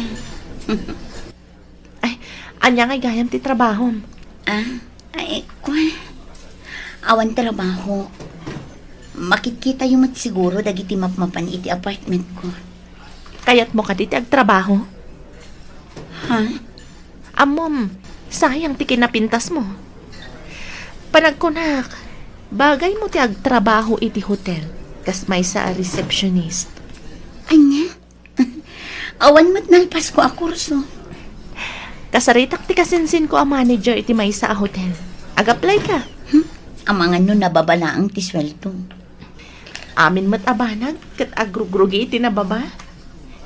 Ay, ania ngay gayam ti trabahom? Ah, ay, kuan. Awan trabaho. Makitkitayo met siguro dagiti mapmapan iti apartmentko. Kayatmo kadi ti agtrabaho? Ha? Ammom, sayang ti kinapintasmo. Panagkunak, bagaymo ti agtrabaho iti hotel, kas maysa a receptionist. Ania? Awan met nalpasko a kurso. Kasaritak ti kasinsinko a manager iti maysa a hotel. Ag-apply ka. Hmm? Amangan no nababa laeng ti sueldo. Amin met a banag ket agrugrugi iti nababa.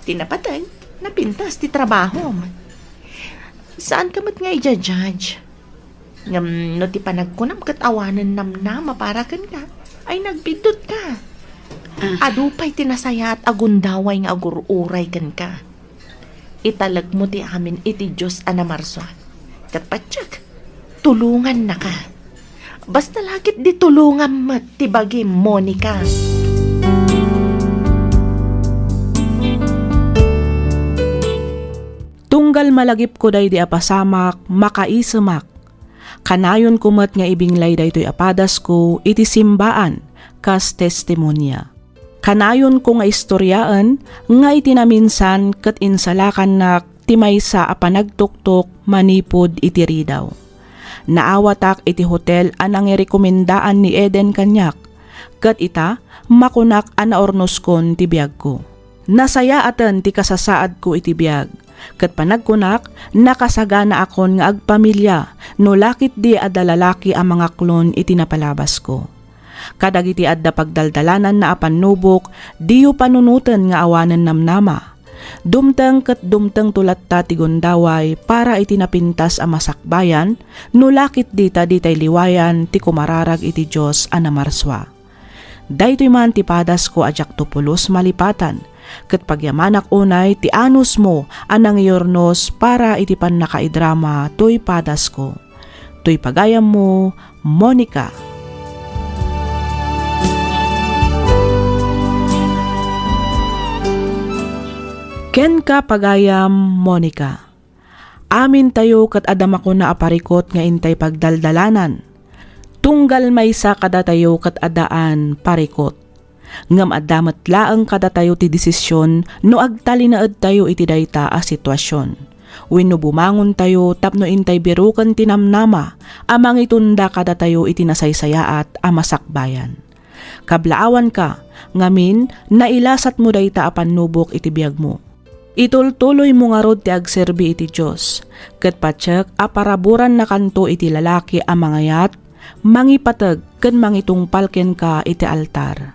Ti napateg, Napintas ti trabahom. Saanka met nga ija-judge. Ngem no ti panagkunam ket awanen namnama para kenka, ay nagbiddut ka. Ah. Adu pay ti nasayaat a gundaway nga agur-uray kenka. Italekmo ti amin iti Dios a namarsua. Ket patiek, tulongannaka. Basta la ketdi tulongam met ti bagim, Monica. Tunggal malagipko daydi a pasamak, makaisemak. Kanayonko met nga ibinglay daytoy a padasko iti simbaan kas testimonia. Kanayonko nga istoriaen nga iti naminsan ket insalakannak ti maysa a panagtuktok manipud iti ridaw. Naawatak iti hotel a nangirekomendaan ni Eden kaniak, ket ita, makunak a naurnoskon ti biagko. Nasayaaten ti kasasaadko iti biag, ket panagkunak, nakasaganaakon nga agpamilia no la ketdi adda lalaki a mangaklon iti napalabasko. Kadagiti adda pagdaldalananna a pannubok, diyo panunoten nga awanen namnama. Dumteng ket dumtengto latta ti gundaway para iti napintas a masakbayan no la ketdi ta ditay liwayan ti kumararag iti Dios a namarsua. Daytoy man ti padasko a diakto pulos malipatan, ket pagyamanak unay ti anusmo a nangiurnos para iti pannakaidrama toy padasko. Toy pagayammo, Monica. Kenka, pagayam, Monica. Amintayo ket adda makuna a parikot nga intay pagdaldalanan. Tunggal maysa kadatayo ket addaan parikot. Ngem adda met laeng kadatayo ti desisyon no agtalinaedtayo iti dayta a situasion, wenno bumangontayo tapno intay biroken ti namnama a mangitunda kadatayo iti nasaysayaat a masakbayan. Kablaawanka, ngamin, nailasatmo dayta a pannubok iti biagmo. Itultuloymo ngarud ti agserbi iti Dios, ket patiek a paraburannakanto iti lalaki a mangayat, mangipateg ken mangitungpal kenka iti altar.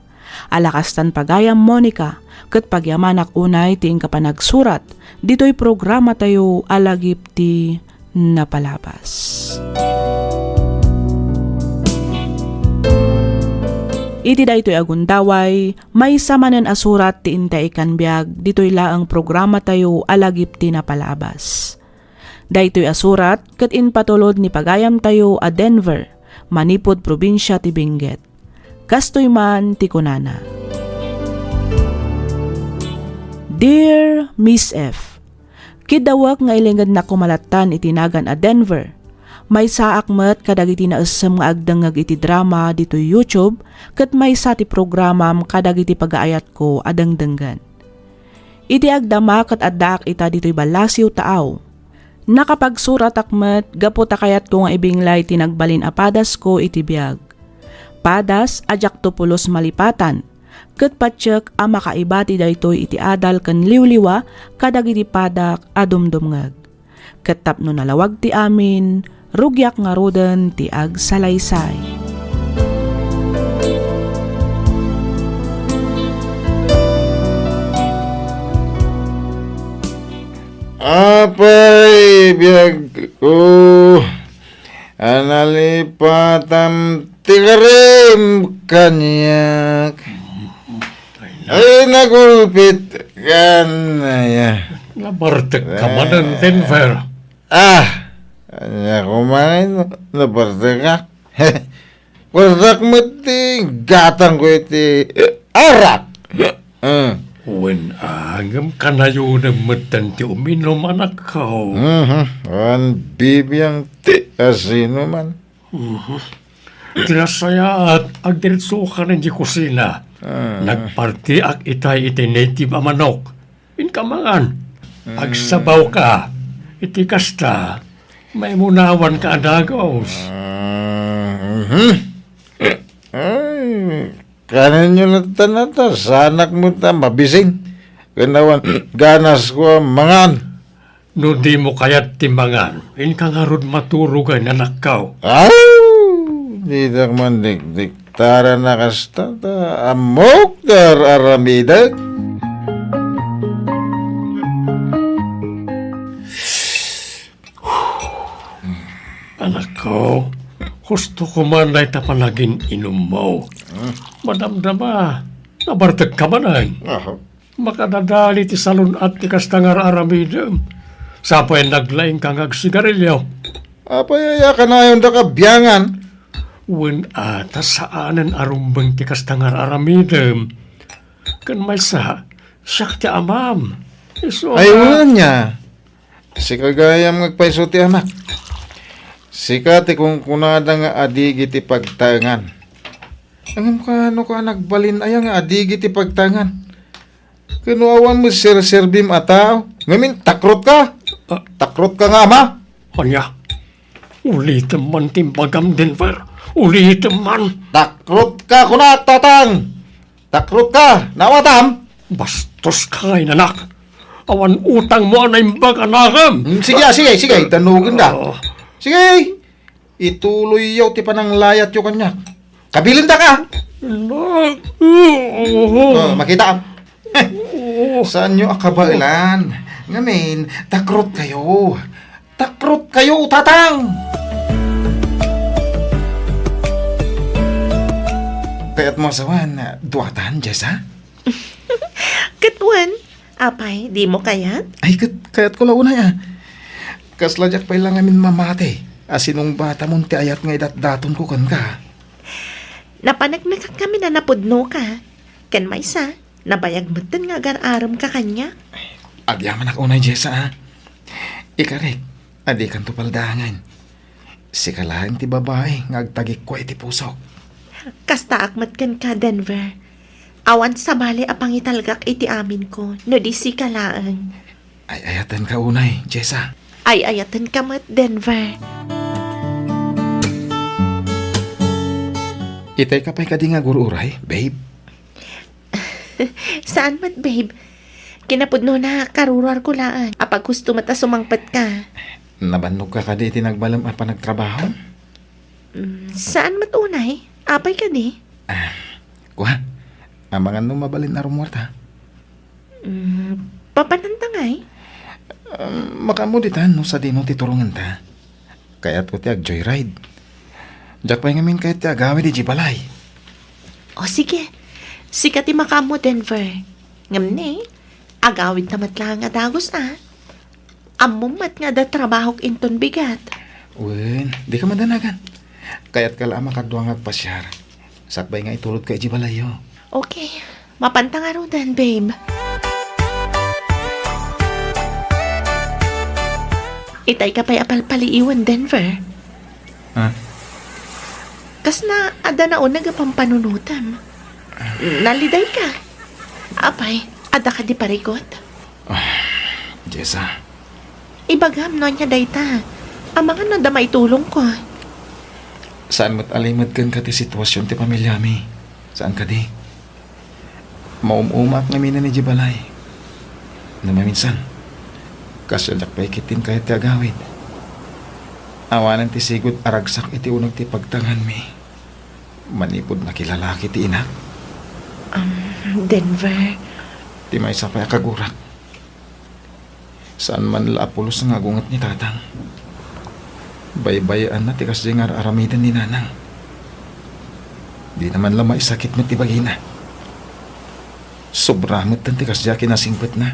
Ala kastan pagayam, Monica, ket pagyamanak unay ti inka panagsurat ditoy programatayo a lagip ti napalabas. Iti daytoy a gundaway, maysa manen a surat ti intay ikkan biag ditoy laeng programatayo a lagip ti napalabas. Daytoy a surat ket impatulod ni pagayamtayo a Denver, manipud probinsia ti Benguet. Kastoy man ti kunana, Dear Miss F, kiddawek nga ilingednak koma lattan iti nagan a Denver. Maysaak met kadagiti naessem nga agdengngeg iti drama ditoy YouTube, ket maysa ti programam kadagiti pagaayatko a dengdenggen. Iti agdama ket addaak ita ditoy ballasiw taaw. Nakapagsuratak met gapu ta kayatko nga ibinglay ti nagbalin a padasko iti biag. Padas a diakto pulos malipatan, ket patiek a makaibati daytoy iti adal ken liwliwa kadagiti padak a dumdumngeg. Ket tapno nalawag ti amin, rugiak ngaruden ti agsalaysay. Apay, biagko, a nalipatam ti karim kaniak. Ay, nagulpit kan, aya. Nabartek ka manen, Denver. Ah! Ania ko man, nabartek ka. Bartek met ti gatangko iti arak. Ah. Wen, ah, ngem kanayonem metten ti uminum, anakko. Mhm. Wen, bibiang ti asino man. Mhm. Ti nasayaat, agdiretsokan idiay kusina. Ah. Nagpartiak itay iti native a manok. Inka mangan. Mm. Agsabawka. Iti kasta, maimunawanka a dagus. Ah, mhm. Ay, kanenyo latta nata, saanak met a mabisin. Ken awan ganasko a mangan. No dimo kayat ti mangan, inka ngarud maturog a nanakkaw. Aw! Ditak man dikdiktaran a kasta ta ammok ti ar-aramidek. Gusto ko man dayta panagin-inummo. Hmm. Madamdama, nabartek ka manen. Aha. Makadadali ti salun-at ti kasta nga ar-aramidem. Sa pay naglaing ka nga agsigarilyo. Apay aya kanayon da kabiangan? Wen a, ta saanen a rumbeng ti kasta nga ar-aramidem. Ken maysa, siak ti amam. Isu Ay, a wen ania? Sika gayam nga agpayso ti amak. Sika ti kunkunada nga adigi ti pagtaengan. Ngem kaano ka nagbalin aya nga adigi ti pagtaengan? Ken no awan met serserbim a tao, ngamin takrot ka? Ah. Takrot ka nga ama? Ania? Ulitem man ti imbagam, Denver. Ulitem man. Takrot ka, kunak, tatang! Takrot ka, naawatam? Bastos ka nga inanak. Awan utangmo a naimbag a nakem. Hmm, sige, ah, sige, sige, tanugenda. Ah. Sige, ituloyyo ti pananglayatyo kaniak. Kabilinda ka. Na- Oh, makita. Saanyo a kabaelan. Ngamin, takrot kayo. Takrot kayo, tatang! Kayatmo a sawen, duatan, Jessa? Ket wen, apay, dimo kayat? Ay, ket, kayatko la unay, a. Kasla diak pay la ngamin mamati a sinungbatamon ti ayat nga idatdatonko kenka. Napaneknekak ngamin a napudnoka. Ken maysa, nabayag metten nga agar-aremka kaniak. Agyamanak unay, Jessa, a. Ikarik, a dikanto paldaangen. Sika laeng ti babai nga agtagikua iti pusok. Kastaak met kenka, Denver. Awan sabali a pangitalgak iti aminko no di sika laeng. Ay-ayatenka unay, Jessa. Ay-ayatenka met, Denver. Itayka pay kadi nga agur-uray, babe? Saan met, babe. Kinapudnona, karuruarko laeng. Apaghusto met a sumangpetka. Nabannogka kadi iti nagbalem a panagtrabaho? Mm, saan met unay? Apay kadi? Ah, kua, amangan no mabalin a rumuarta. Mm, papananta ngay? Um, makaammo ditan no sadino ti turongenta. Kayatko ti ag-joyride. Diak pay ngamin kayat ti agawid idiay balay. O sige, sika ti makaammo, Denver. Ngem ne, agawidta met laeng a dagus, a. Ammom met nga adda trabahok inton bigat. Wen, dika madanagan. Kayatka la a makadua nga agpasiar. Sakbay nga itulodka idiay balayyo. Okay. Mapanta ngaruden, babe. Itayka pay a palpaliiwen, Denver. Ha? Kasla adda nauneg a pampanunotem. Nalidayka. Apay, adda kadi parigot? Ah, Jessa. Ibagam no ania dayta. Amangan no adda maitulongko. Saan met a limed kenka ti situasion ti pamiliami. Saan kadi? Maum-umaak ngamin idiay balay. No maminsan, kasla diak pay ketdin kayat ti agawid. Awanen ti sigud a ragsak iti uneg ti pagtaenganmi. Manipud nakilalaki ti inak. Um, Denver. Ti maysa pay a kagurak. Saan man la a pulos nga agunget ni tatang. Baybayaenna ti kasdiay nga ar-aramiden ni nanang. Dina man la maisakit met ti bagina. Sobra metten ti kasdiay a kinasingpetna.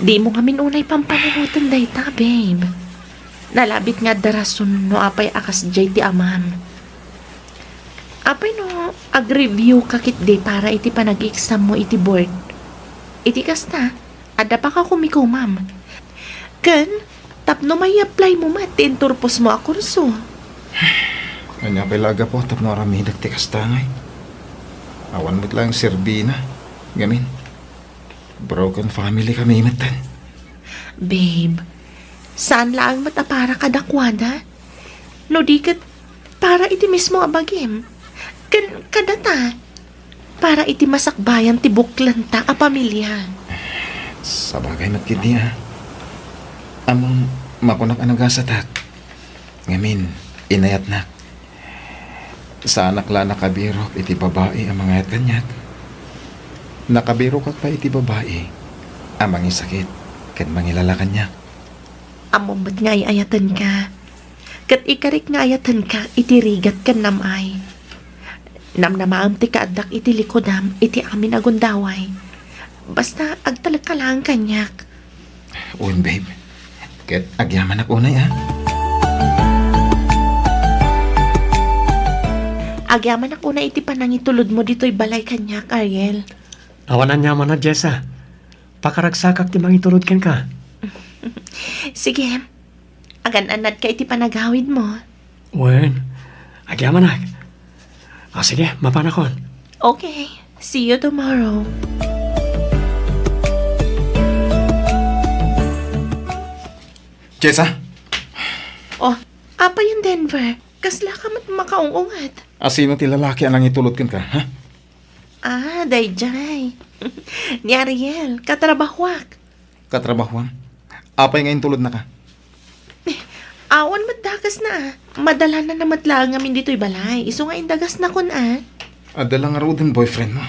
Dimo ngamin unay pampanunoten dayta, babe. Nalabit nga adda rason no apay a kasdiay ti amam. Apay no ag-review ka ketdi para iti panag-exammo iti board? Iti kasta, adda pakakumikomam. Ken, tapno mai-apply mo met ti inturposmo a kurso. Ania pay la a gapu tapno aramidek ti kasta ngay? Awan met laeng serbina. Ngamin, broken family kami metten. Babe, saan laeng met a para kadakuada. No di ket, para iti mismo a bagim. Ken kadata, para iti masakbayan ti buklenta a pamilya. Sabagay met ketdi, a. Ammom, makunak a nagasatak. Ngamin, inayatnak. Saanak la a nakabirok iti babai a mangayat kaniak. Nakabirokak pay iti babai a mangisakit ken mangilala kaniak. Ammom met nga ay-ayatenka. Ket ikarik nga ayatenka iti rigat ken nam-ay. Namnamaem ti kaaddak iti likudam iti amin a gundaway. Basta agtalekka laeng kaniak. Wen, babe. Ket agyamanak unay, a. Agyamanak unay iti panangitulodmo ditoy balay kaniak, Ariel. Awan aniamanna, Jessa. Pakaragsakak ti mangitulod kenka. Sige. Agan-annadka iti panagawidmo. Wen, agyamanak. Ah, sige, mapanakon. Okay. See you tomorrow. Jessa? Oh, apay, Denver? Kasla ka met makaung-unget? Asino ti lalaki a nangitulod kenka, ha? Ah, daydiay. Ni Ariel, katrabahuak. Katrabahuam? Apay nga intulodnaka? Awan met dakesna, a. Madalana na met laeng ngamin ditoy balay. Isu nga indagasnakon, a. Adda la ngaruden boyfriendmo.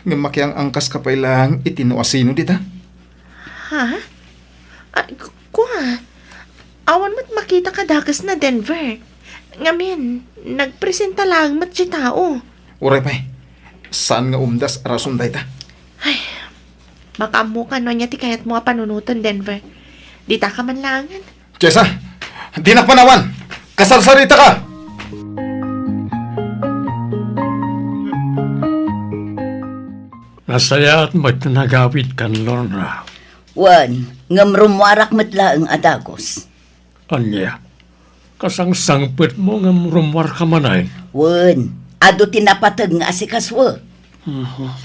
Ngem makiang-angkaska pay laeng iti no asino dita? Ha? Ah, k-, kua? Awan met makita kadakesna, Denver. Ngamin, nagpresenta laeng met ti tao. Uray pay, saan nga umdas a rason dayta? Ay, makaammoka no ania ti kayatmo a panunoten, Denver. Ditaka man laengen. Jessa, dinak panawan! Kasarsaritaka! Nasayaat met ti nagawidkan, Lorna. Wen, ngem rummuarak met laeng a dagus. Ania? Kasangsangpetmo ngem rummuarka manen? Wen, adu ti napateg nga asikasue. Mhm.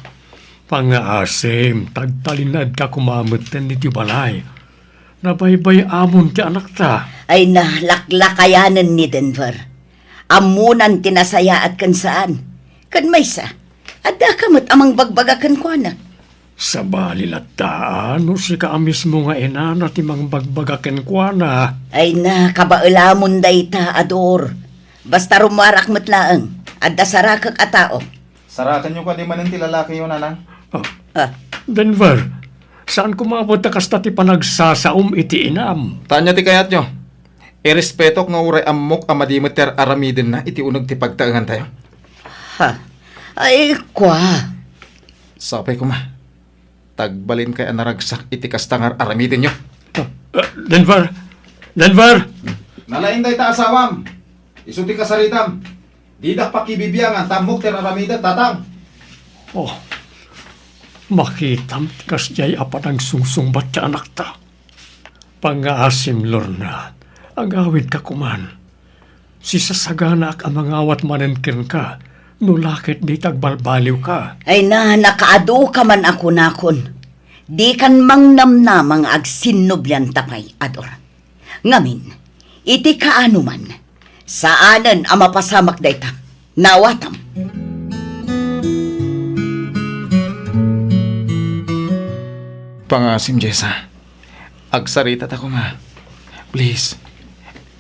Pangngaasim, tagtalinaedka koma metten iti balay. Nabaybay-amon ti anakta. Ay na, laklakayanen ni Denver. Ammonan ti nasayaat ken saan. Ken maysa, addaka met a mangbagbaga kenkuana. Sabali latta, no sika a mismo nga inana ti mangbagbaga kenkuana. Ay na, kabaelamon dayta, Ador. Basta rummuarak met laeng, adda sarakek a tao. Sarakenyo kadi manen ti lalakiyo, nanang? Ah. Ah. Denver, saan koma met a kasta ti panagsasaom iti inam? Ta ania ti kayatyo? Irespetok nga uray ammok a madi met ti ar-aramidenna iti uneg ti pagtaengantayo. Ha? Ay, kua. Sapay koma. Tagbalinkayo a naragsak iti kasta nga ar-aramidenyo. Ah, ah, Denver! Denver! Nalaing dayta asawam. Isu ti kasaritam. Didak pakibibiangan ta ammok ti ar-aramidek, tatang. Oh, makitam ti kasdiay a panagsungsungbat ti anakta. Pangngaasim, Lorna, agawidka koman. Sisasaganaak a mangawat manen kenka, no la ket dita agbalbaliwka. Ay na, nakaadu ka man a kunakon. Dikan mangnamnama nga agsinnublianta pay, Ador. Ngamin, iti kaano man, saanen a mapasamak dayta. Naawatam. Pangngaasim, Jessa. Agsaritata koma. Please.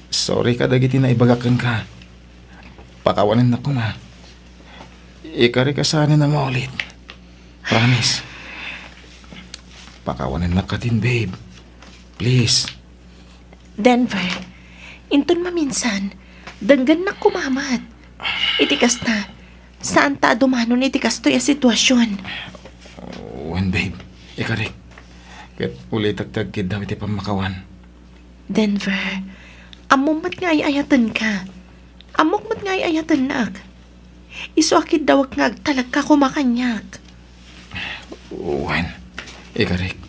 Sorry kadagiti naibagak kenka. Pakawanennak koma. Ikarik a saanen a maulit. Promise. Pakawanennak kadin, babe. Please. Denver, inton maminsan, denggennak koma met. Iti kasta, saanta a dumanon iti kastoy a situasion. Wen, babe. Ikarik. Ket ulitek ti agkiddaw iti pammakawan. Denver, ammom met nga ay-ayatenka. Ammok met nga ay-ayatennak. Isu a kiddawek nga agtalekka koma kaniak. Wen, ikarik.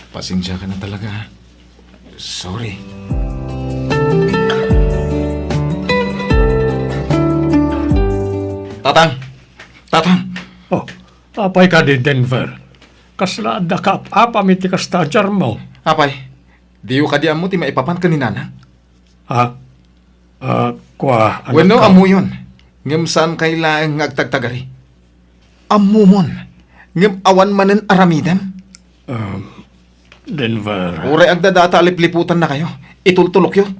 Pasensiaka na talaga, ha? Sorry. Tatang! Tatang! Oh, apay kadi, Denver? Kasla adda kaap-apam iti kasta a diarmo? Apay, diyo kadi ammo ti maipapan ken ni Nanang? Ha? Ah, kua, wenno, anakko? Ammoyon, ngem saankay laeng nga agtagtagari. Ammomon, ngem awan manen aramidem. Um, Denver. Uray agdadata a lipliputannakayo, itultulokyo.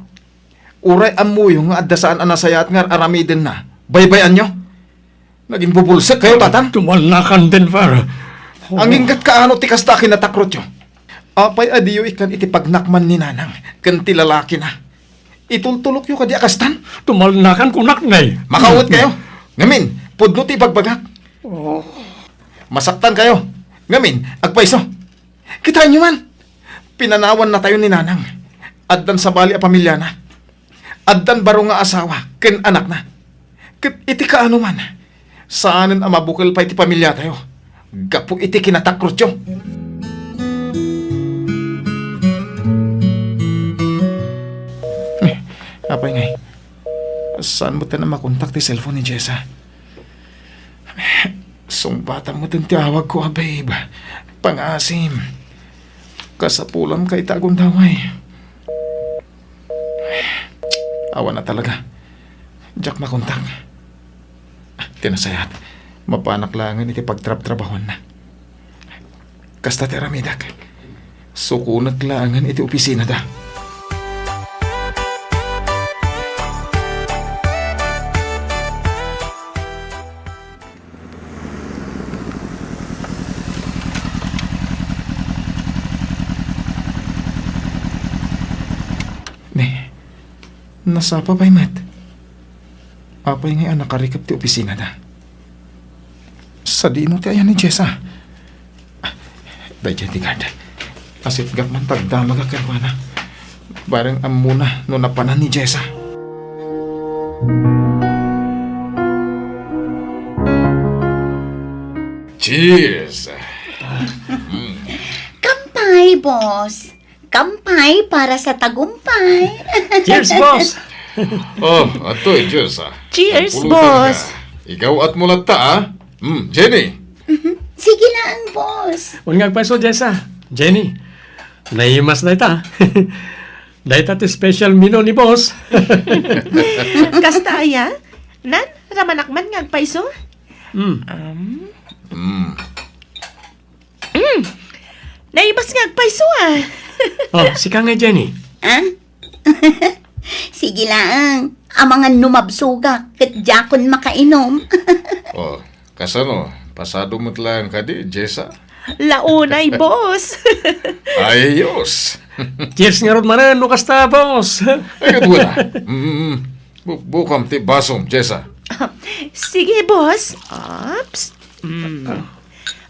Uray ammoyo nga adda saan a nasayaat nga ar-aramidenna, baybay-anyo. Naging bubulsekkayo, tatang. Tumalnakan, Denver. Aginggat kaano ti kasta a kinatakrotyo? Apay a diyo ikkan iti pagnakman ni Nanang ken ti lalakina? Itultulokyo kadi a kastan? Tumalnakan kunak, Nay. Makaawetkayo. Ngamin, pudno ti ibagbagak. Oh. Masaktankayo. Ngamin, agpayso. Kitaenyo man. Pinanawannatayo ni Nanang. Addan sabali a pamiliana. Addan baro nga asawa ken anakna. Ket iti kaano man, saanen a mabukel pay ti pamiliatayo gapu iti kinatakrotyo. Eh, apay ngay, saan metten a makontak ti cellphone ni Jessa? Sungbatam metten ti awagko a babe. Pangaasim. Kasapulanka ita a gundaway. Awan a talaga. Diak makontak. Ti nasayaat, mapanak laengen iti pagtrabtrabahuanna. Kasta ti aramidek. Sukonek laengen iti opisinada. Ne, nasapa pay met. Apay ngay a nakarikep ti opisinada? Sadino ti ayan ni Jessa? Daydiay ti guard. Asitgak man ta agdamagak kenkuana. Bareng ammona no napanan ni Jessa. Cheers! Kampay, boss. Kampay para sa tagumpay. Cheers, boss! Oh, adtoy, cheers, ah. Cheers, boss! Igaw-at mo latta, ah. Hmm, Jenny. Sige lang, boss. Wen nga agpayso, Jessa. Jenny, naimas dayta. Dayta ti special menu ni boss. Kasta aya? Nan, ramanak man nga agpayso? Hmm. Um. Hmm. Mm. Naimas nga agpayso, ah. Oh, sika nga, Jenny. Ah? Sige laeng. Amangan no mabsogak, ket diakon makainom. Oh, kasano? Pasado met laeng kadi, Jessa? Launay, boss. Ayos. Cheers ngarud manen, no kasta, boss. Ay, ket wala. Mm, bu-, bukam ti basom, Jessa. Sige, boss. Oops. Mm.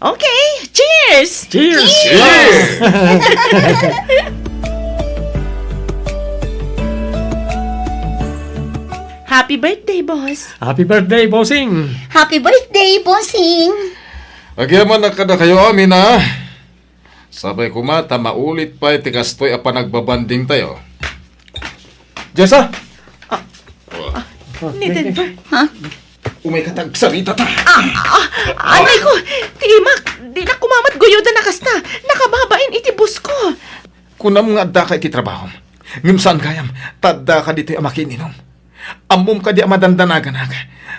Okay, cheers! Cheers! Cheers! Happy birthday, boss! Happy birthday, bossing! Happy birthday, bossing! Agyamanak kadakayo amin, a. Sapay koma ta maulit pay ti kastoy a panagbabandingtayo. Jessa! Ah, ah, ni Denver. Ha? Umayka ta agsarita ta. Ah, ah, anay ko, ti imak, dinak koma met guyodan a kasta. Nakababain iti boss ko. Kunam nga addaka iti trabahom. Ngem saan gayam, ta addaka ditoy a makiininum. Ammom kadi a madandanaganak,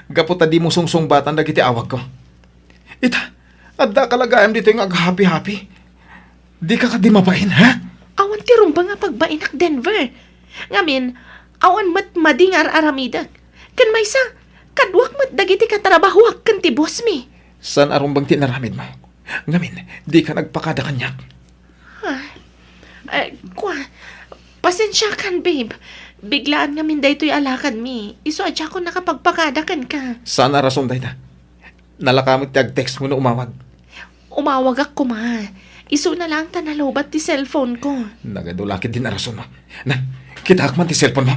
gapu ta dimo sungsungbatan dagiti awagko. Ita, addaka la gayam ditoy nga aghapi-hapi. Dika kadi mabain, ha? Awan ti rumbeng a pagbainak, Denver. Ngamin, awan met madi nga ar-aramidek. Ken maysa, kaduak met dagiti katrabahoak ken ti boss mi. Saan a rumbeng ti inaramidmo? Ngamin, dika nagpakada kaniak. Ah, eh, kua, pasensiakan, babe. Biglaan ngamin daytoy a lakadmi. Isu a diakon nakapagpakada kenka. Saan a rason dayta? Nalaka met ti agtextmo no umawag. Umawagak koma. Isuna laeng ta nalowbat ti cellphone ko. Nagadu la ketdin a rasonmo. Na, kitaek man ti cellphone mo.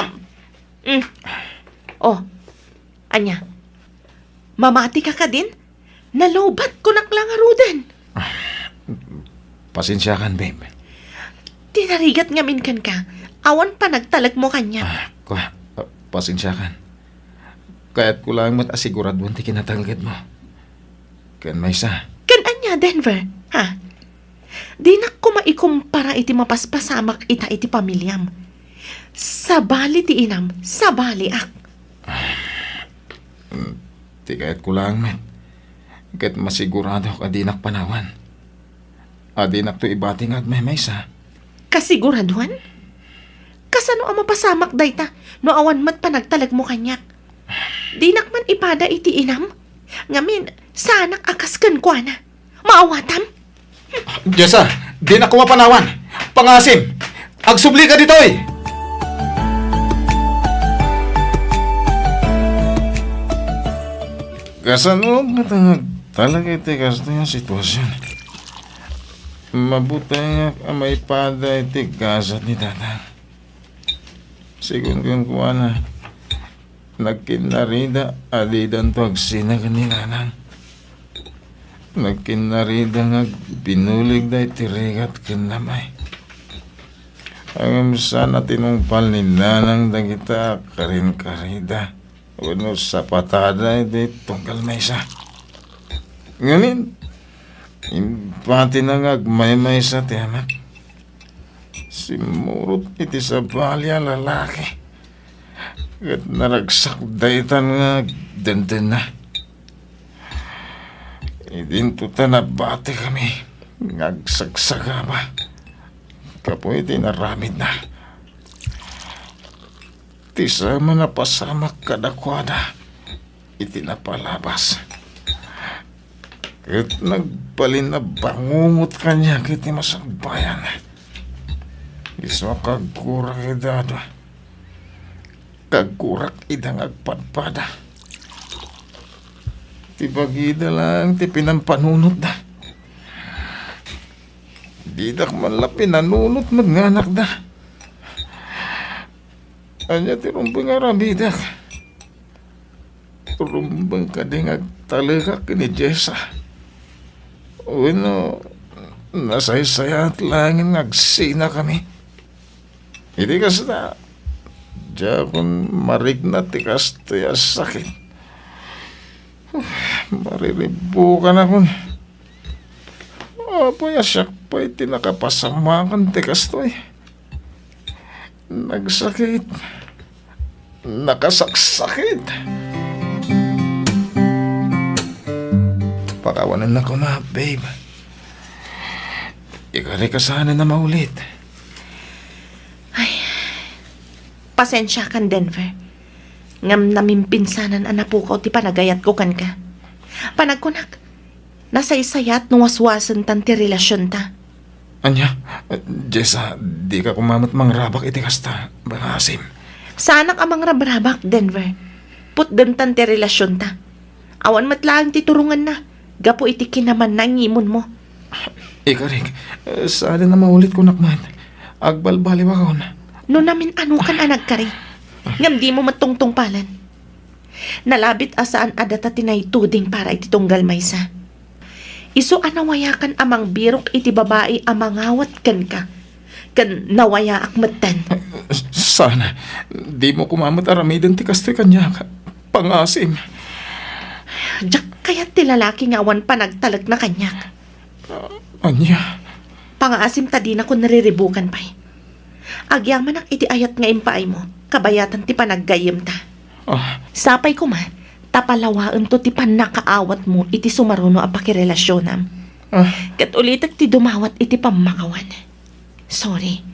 Am, mm. Oh, ania? Mamatika kadin? Nalowbat, kunak la ngaruden. Pasensiakan, babe. Ti narigat ngamin kenka, awan panagtalekmo kaniak. Ah, kua, ah, pasensiakan. Kayatko laeng met a siguraduen ti kinatalgedmo. Ken maysa. Ken ania, Denver? Ha? Dinak koma ikumpara iti mapaspasamak ita iti pamiliam. Sabali ti inam, sabaliak. Ti kayatko laeng met, ket masiguradok a dinak panawan. A dinakto ibati nga agmaymaysa. Kasiguraduen? Kasano a mapasamak dayta no awan met panagtalekmo kaniak? Dinak man ipada iti inam. Ngamin, saanak a kas kenkuana. Maawatam? Jessa, dinak koma panawan. Pangasim, agsublika ditoy! Kasano met nga agtalek iti kastoy a sitwasion? Mabutengak a maipada iti gasat ni Tatang. Sigun kenkuana, nagkinnarida a didanto agsina ken ni Nanang. Nagkinnarida nga agbinuligda iti rigat ken namay. Ngem saan a tinungpal ni Nanang dagita a karinkarida wenno sapatada iti tunggal maysa. Ngamin, impatina nga agmaymaysa ti anak. Simmurot iti sabali a lalaki ket naragsak daytan nga agdendenna. Idinto ta nabatikami nga agsagsagaba gapu iti inaramidna. Ti saem a napasamak kadakuada iti napalabas. Ket nagbalin a bangungot kaniak iti masakbayan. Isu a kaggurak ida adu. Kaggurak ida nga agpadpada. Ti bagida laeng ti pinampanunotda. Didak man la pinanunot met nga anakda. Ania ti rumbeng a aramidek? Rumbeng kadi nga agtalekak ken ni Jessa? Wenno nasaysayaat laengen nga agsinakami? Iti kasta, diakon marikna ti kastoy a sakit. Uf, mariribukanakon. Apay a siak pay ti nakapasamakan ti kastoy? Nagsakit. Nakasaksakit. Pakawanennak koma, babe. Ikarik a saanen a maulit. Ay, pasensiakan, Denver. Ngem namimpinsanan a napukaw ti panagayatko kenka. Panagkunak, nasaysayaat no waswasentan ti relasionta. Ania? Jessa, dika koma met mangrabak iti kasta. Bangaasim. Saanak a mangrabrabak, Denver. Putdentan ti relasionta. Awan met laeng ti turongenna gapu iti kinamanna nga imunmo. Ikarik, saanen a maulit kunak met. Agbalbaliwakon. No namin-anokan a nagkari, ngem dimo met tungtungpalen. Nalabit a saan a data ti naituding para iti tunggal maysa. Isu a nawayakan a mangbirok iti babai a mangawat kenka, ken nawayaak metten. Saan, dimo koma met aramiden ti kastoy kaniak. Pangaasim. Diak kayat ti lalaki nga awan panagtalekna kaniak. Ania? Pangaasim ta dinakon riribukan pay. Agyamanak iti ayat nga impaaymo, kabayatan ti panaggayyemta. Ah. Sapay koma, ta palawaento ti pannakaawatmo iti sumaruno a pakirelasionam. Ah. Ket ulitek ti dumawat iti pammakawan. Sorry,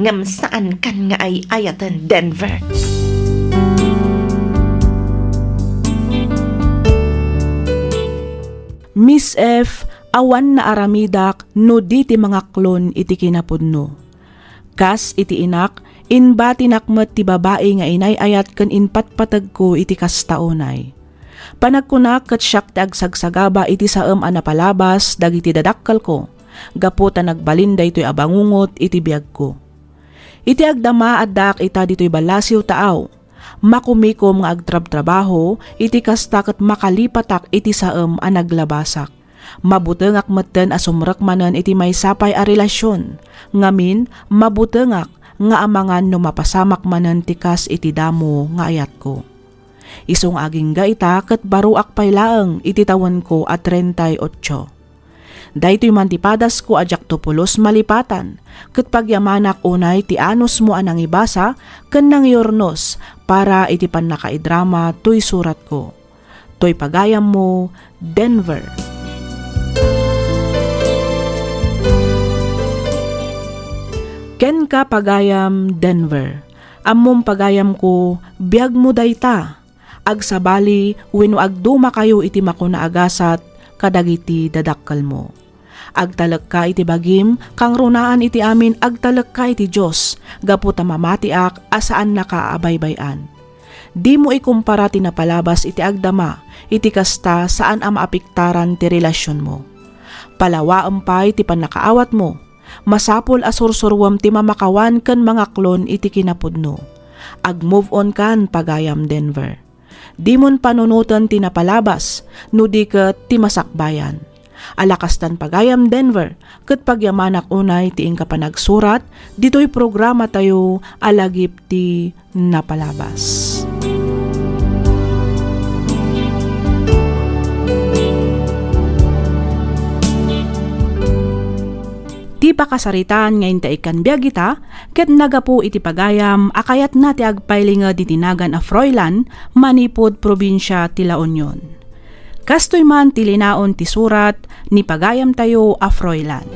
ngem saankan nga ay-ayaten, Denver. Miss F, awan naaramidak no di ti mangaklon iti kinapudno. Kas iti inak, imbatinak met ti babai nga inay-ayat ken impatpategko iti kasta unay. Panagkunak ket siak ti agsagsagaba iti saem a napalabas dagiti dadakkelko, gapu ta nagbalin daytoy a bangungot iti biagko. Iti agdama, addaak ita ditoy ballasiw taaw. Makumikom nga agtrabtrabaho, iti kasta ket makalipatak iti saem a naglabasak. Mabutengak metten a sumrek manen iti maysa pay a relasion. Ngamin, mabutengak nga amangan no mapasamak manen ti kas iti damo nga ayatko. Isu nga agingga ita ket baroak pay laeng iti tawenko a treinta y ocho. Daytoy man ti padasko a diakto pulos malipatan, ket pagyamanak unay ti anusmo a nangibasa ken nangyurnos para iti pannakaidrama toy suratko. Toy pagayammo, Denver. Kenka, pagayam, Denver. Ammom, pagayamko, biagmo dayta. Agsabali wenno agdumakayo iti makuna a gasat kadagiti dadakkelmo. Agtalekka iti bagim, kangrunaan iti amin agtalekka iti Dios, gapu ta mamatiak a saannaka a baybay-an. Dimo ikumpara ti napalabas iti agdama, iti kasta, saan a maapektaran ti relasionmo. Palawaem pay ti pannakaawatmo. Masapul a sursuruem ti mamakawan ken mangaklon iti kinapudno. Ag-move on kan, pagayam Denver. Dimon panunoten ti napalabas, no di ket ti masakbayan. Ala kastan, pagayam Denver, ket pagyamanak unay ti inka panagsurat ditoy programatayo a Lagip ti Napalabas. Ti pakasaritaan nga intaikkan biag ita, ket nagapu iti pagayam a kayatna ti agpailinged iti nagan a Froilan manipud probinsia ti La Union. Kastoy man ti linaon ti surat ni pagayamtayo a Froilan.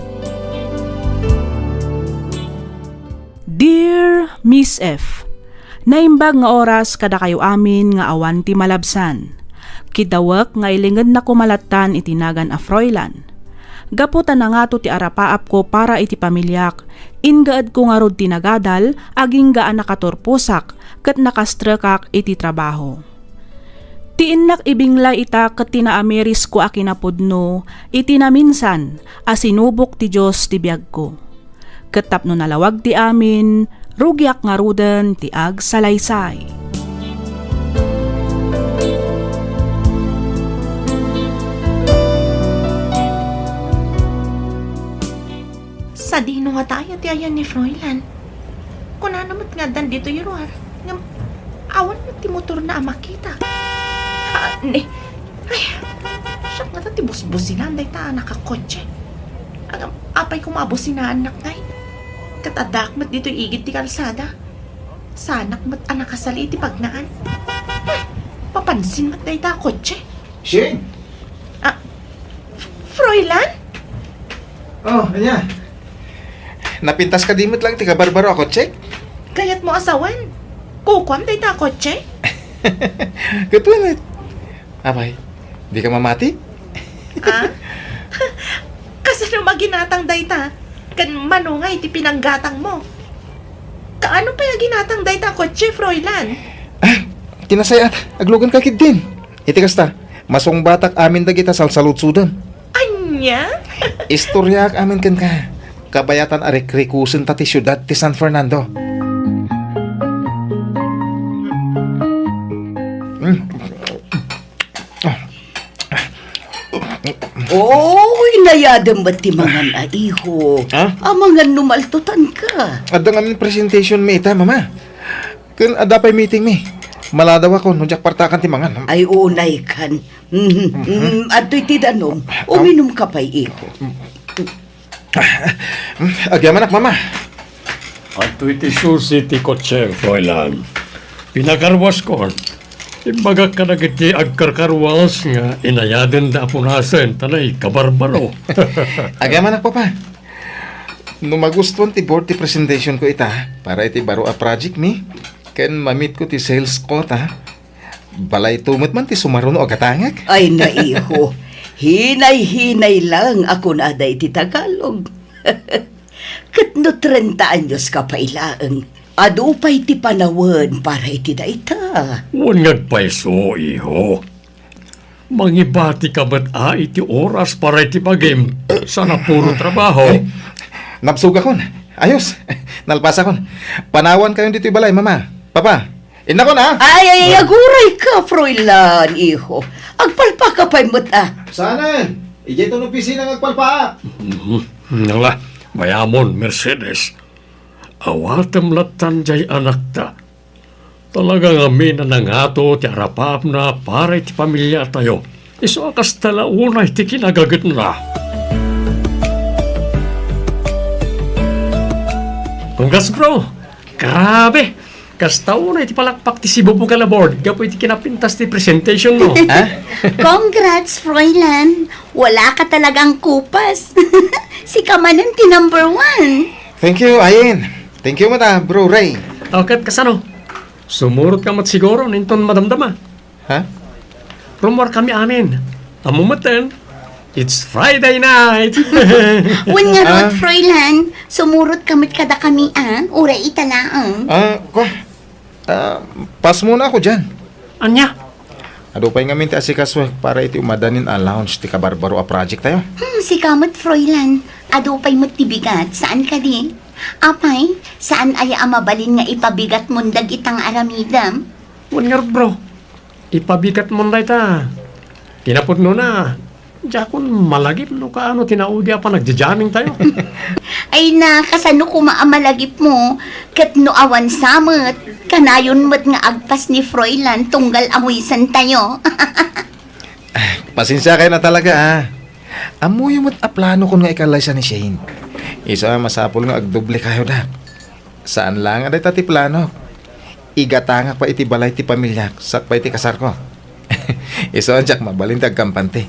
Dear Miss F, naimbag nga oras kadakayo amin nga awan ti malabsan. Kiddawek nga ilingednako malattan iti nagan a Froilan. Gapu ta nangato ti arapaapko para iti pamiliak, inggaedko ngarud ti nagadal agingga a nakaturposak ket nakastrekak iti trabaho. Ti innak ibinglay ita ket ti naamirisko a kinapudno iti naminsan a sinubok ti Dios ti biagko. Ket tapno nalawag ti amin, rugiak ngaruden ti agsalaysay. Sadino ngata aya ti ayan ni Froilan? Kunana met nga addan ditoy ruar, ngem awan met ti motorna a makita. Ah, ni, ay, siak ngata ti busbusinaan dayta a nakakotse. Ngem apay koma a businaannak ngay? Ket addaak met ditoy igid ti kalsada. Saanak met a nakasali iti pagnaan. Hmm, mapansin met dayta a kotse. Shane! Ah, F-, Froilan? Oh, ania? Napintas kadi met lang ti kabarbaro a kotse? Kayatmo a sawen? Kukuam dayta a kotse? Ket wen met. Apay, dika mamati? Ah? Kasano maginatang dayta? Ken mano nga iti pinanggatangmo? Kaano pay a ginatang dayta a kotse, Froilan? Ah, kinasay-at, aglugan ka ketdin. Iti kasta, masungbatak amin dagita salsaludsodem. Ania? Istoriaak amin kenka. Kabayatan a rikrikusen ta ti siudad ti San Fernando. Mm. Oh, inayadem met ti mangan a iho. Ha? Amangan no maltutanka. Adda ngamin presentation mi ita, Mama. Ken adda pay meeting mi. Maladawakon no diak partakan ti mangan. Ay, unaykan. Mhm. Mm, adtoy ti danum. Uminumka pay, iho. Agyamanak, Mama. Adtoy ti susi ti kotse, Froilan. Pinakarwaskon. Imbagak kadagiti agkarkarwas nga inayadenda a punasen ta naikabarbaro. Agyamanak, Papa. No magustuan ti board ti presentation ko ita para iti baro a project mi, ken mamitko ti sales quota, balayto met man ti sumaruno a gatangek. Ay, naiho. Hinay-hinay lang a kunada iti Tagalog. Ket no treinta anyos ka pay laeng, adu pay ti panawen para iti dayta. Wen nga agpayso, iho. Mangibatika met a iti oras para iti bagim, saan a puro trabaho. Ay, nabsogakon. Ayos. Nalpasakon. Panawankayon ditoy balay, Mama. Papa, innakon, a? Ay, ay, ay, aguray ka, Froilan, iho. Agpalpaka pay met, a. Saanen? Idiay ton opisina nga agpalpaak. Mhm. Nala, mayamon, Mercedes. Awatem lattan diay anakta. Talaga ngamin a nangato ti arapaapna para iti pamiliatayo. Isu a kasta la unay ti kinagagetna. Congrats, bro! Grabe! Kasta unay ti palakpak ti sibubugan a board gapu iti kinapintas ti presentation mo. Ha? Congrats, Froilan! Wala ka talagang kupas. Sika manen ti number one. Thank you, Ayen. Thank you met, a, Bro Ray. O, ket kasano? Sumurot ka met siguro, inton madamdama. Ha? Rummuar kami amin. Ammo metten, it's Friday night. Wen ngarud, ah, Froilan, sumurot ka met kadakami, a, uray ita laeng. Ah, kwa? Ah, pasmona ako dian. Ania? Adu pay ngamin ti asikaso para iti umadanin a launch ti kabarbaro a project tayo. Hmm, sika met, Froilan. Adu pay met ti bigat, saan kadi? Apay, saan aya a mabalin nga ipabigatmon dagita nga aramidem? Wen ngarud, bro. Ipabigatmon dayta. Ti napudnona, diakon malagip no kaano ti naudi a panagdidianing tayo. Ay na, kasano koma a malagipmo? Ket no awan sa met, kanayon met nga agpas ni Froilan tunggal awisan tayo. Pasensiakayo na talaga, ah. Ammoyo met a planokon nga ikallaysa ni Shane. Isu a masapul nga agdoble kayo, dak. Saan laeng a dayta ti planok. Igatangak pay iti balay ti pamiliak, sakbay ti kasarko. Isu a diak mabalin ti agkampante.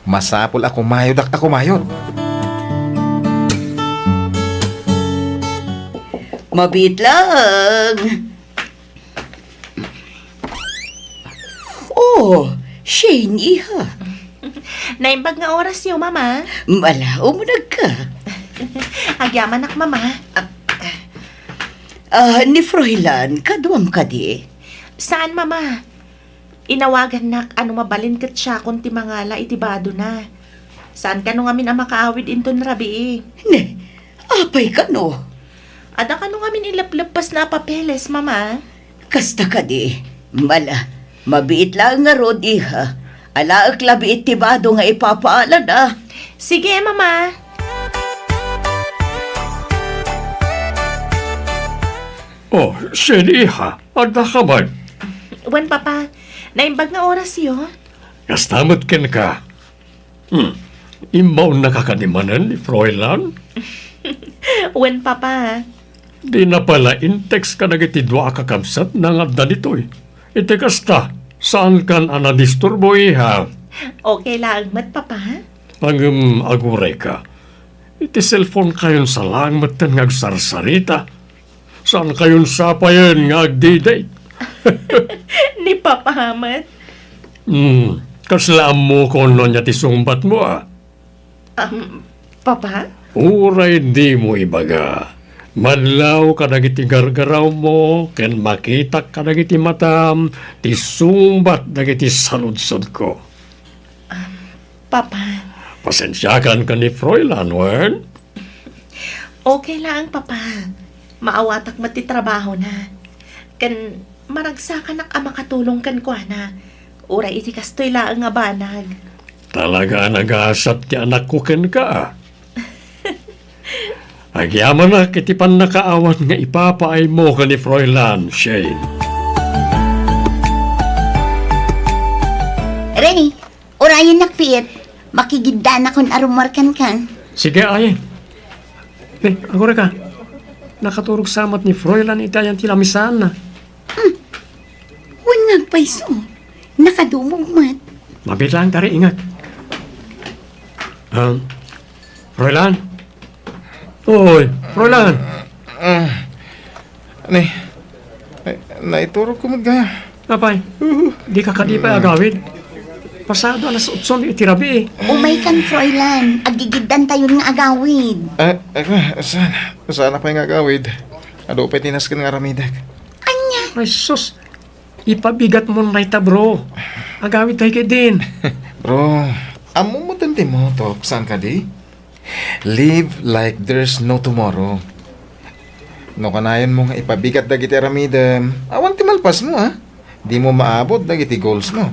Masapul a kumayodak a kumayod. Mabiit laeng. Oh, Shane, iha. Naimbag nga orasyo, Mama. Mala, umunegka. Agyamanak, Mama. Ah, ni Froilan, kaduam kadi? Saan, Mama. Inawagannak a no mabalin ket siakon ti mangala iti badona. Saan kano ngamin a makaawid inton rabii. Ne, apay kano? Adda kano ngamin ilepleppasna a papeles, Mama? Kasta kadi, mala, mabiit laeng ngarud, iha. Alaek labi iti bado nga ipapaalada. Sige, Mama. Oh, Shane, iha, adda ka man? Wen, Papa. Naimbag nga orasyo. Kasta met kenka. Hmm. Immaonnaka kadi manen ni Froilan? Wen, Papa. Dina pala in-text kadagiti dua a kakabsatna nga adda ditoy. Iti kasta, saankan a nadisturbo, iha? Okay laeng met, Papa. Ngem, agurayka. Iti cellphone kayon sa laeng metten nga agsarsarita. Saan kayon sapayen nga agdi-date? Ni Papa met. Hmm, kasla ammokon no ania ti sungbatmo, a? Um, Papa? Uray dimo ibaga, madlaw kadagiti gargarawmo ken makitak kadagiti matam ti sungbat dagiti saludsodko. Um, Papa. Pasensiakan ken ni Froilan, wen? Okay laeng, Papa. Maawatak met ti trabahona. Ken maragsakanak a makatulong kenkuana. Uray iti kastoy laeng a banag. Talaga a nagasat ti anakko kenka, a. Agyamanak iti pannakaawan nga ipapaaymo ken ni Froilan, Shane. Rene, urayennak piit. Makigiddanakon a rummuar kenka. Sige, ay. Ne, agurayka. Nakaturog sa met ni Froilan iti ayan ti lamisaanna. Hmm. Wen nga agpayso. Nakadumog met. Mabiit laeng, tari, ingat. Um, Froilan? Oy, Froilan! Ah, ne, ay, naiturogko met gayam. Apay, dika kadi pay agawid? Pasado alas otso iti rabii. Umaykan, Froilan. Agigiddantayon nga agawid. Ah, ah, saan? Saan pay nga agawid? Adu pay ti nasken nga aramidek. Ania? Ay, sus! Ipabigatmon dayta, bro. Agawid tayo ket din. Bro, ammom met ti motto, saan kadi? Live like there's no tomorrow. No kanayonmo nga ipabigat dagiti aramidem, awan ti malpasmo, a. Dimo maabot dagiti goalsmo.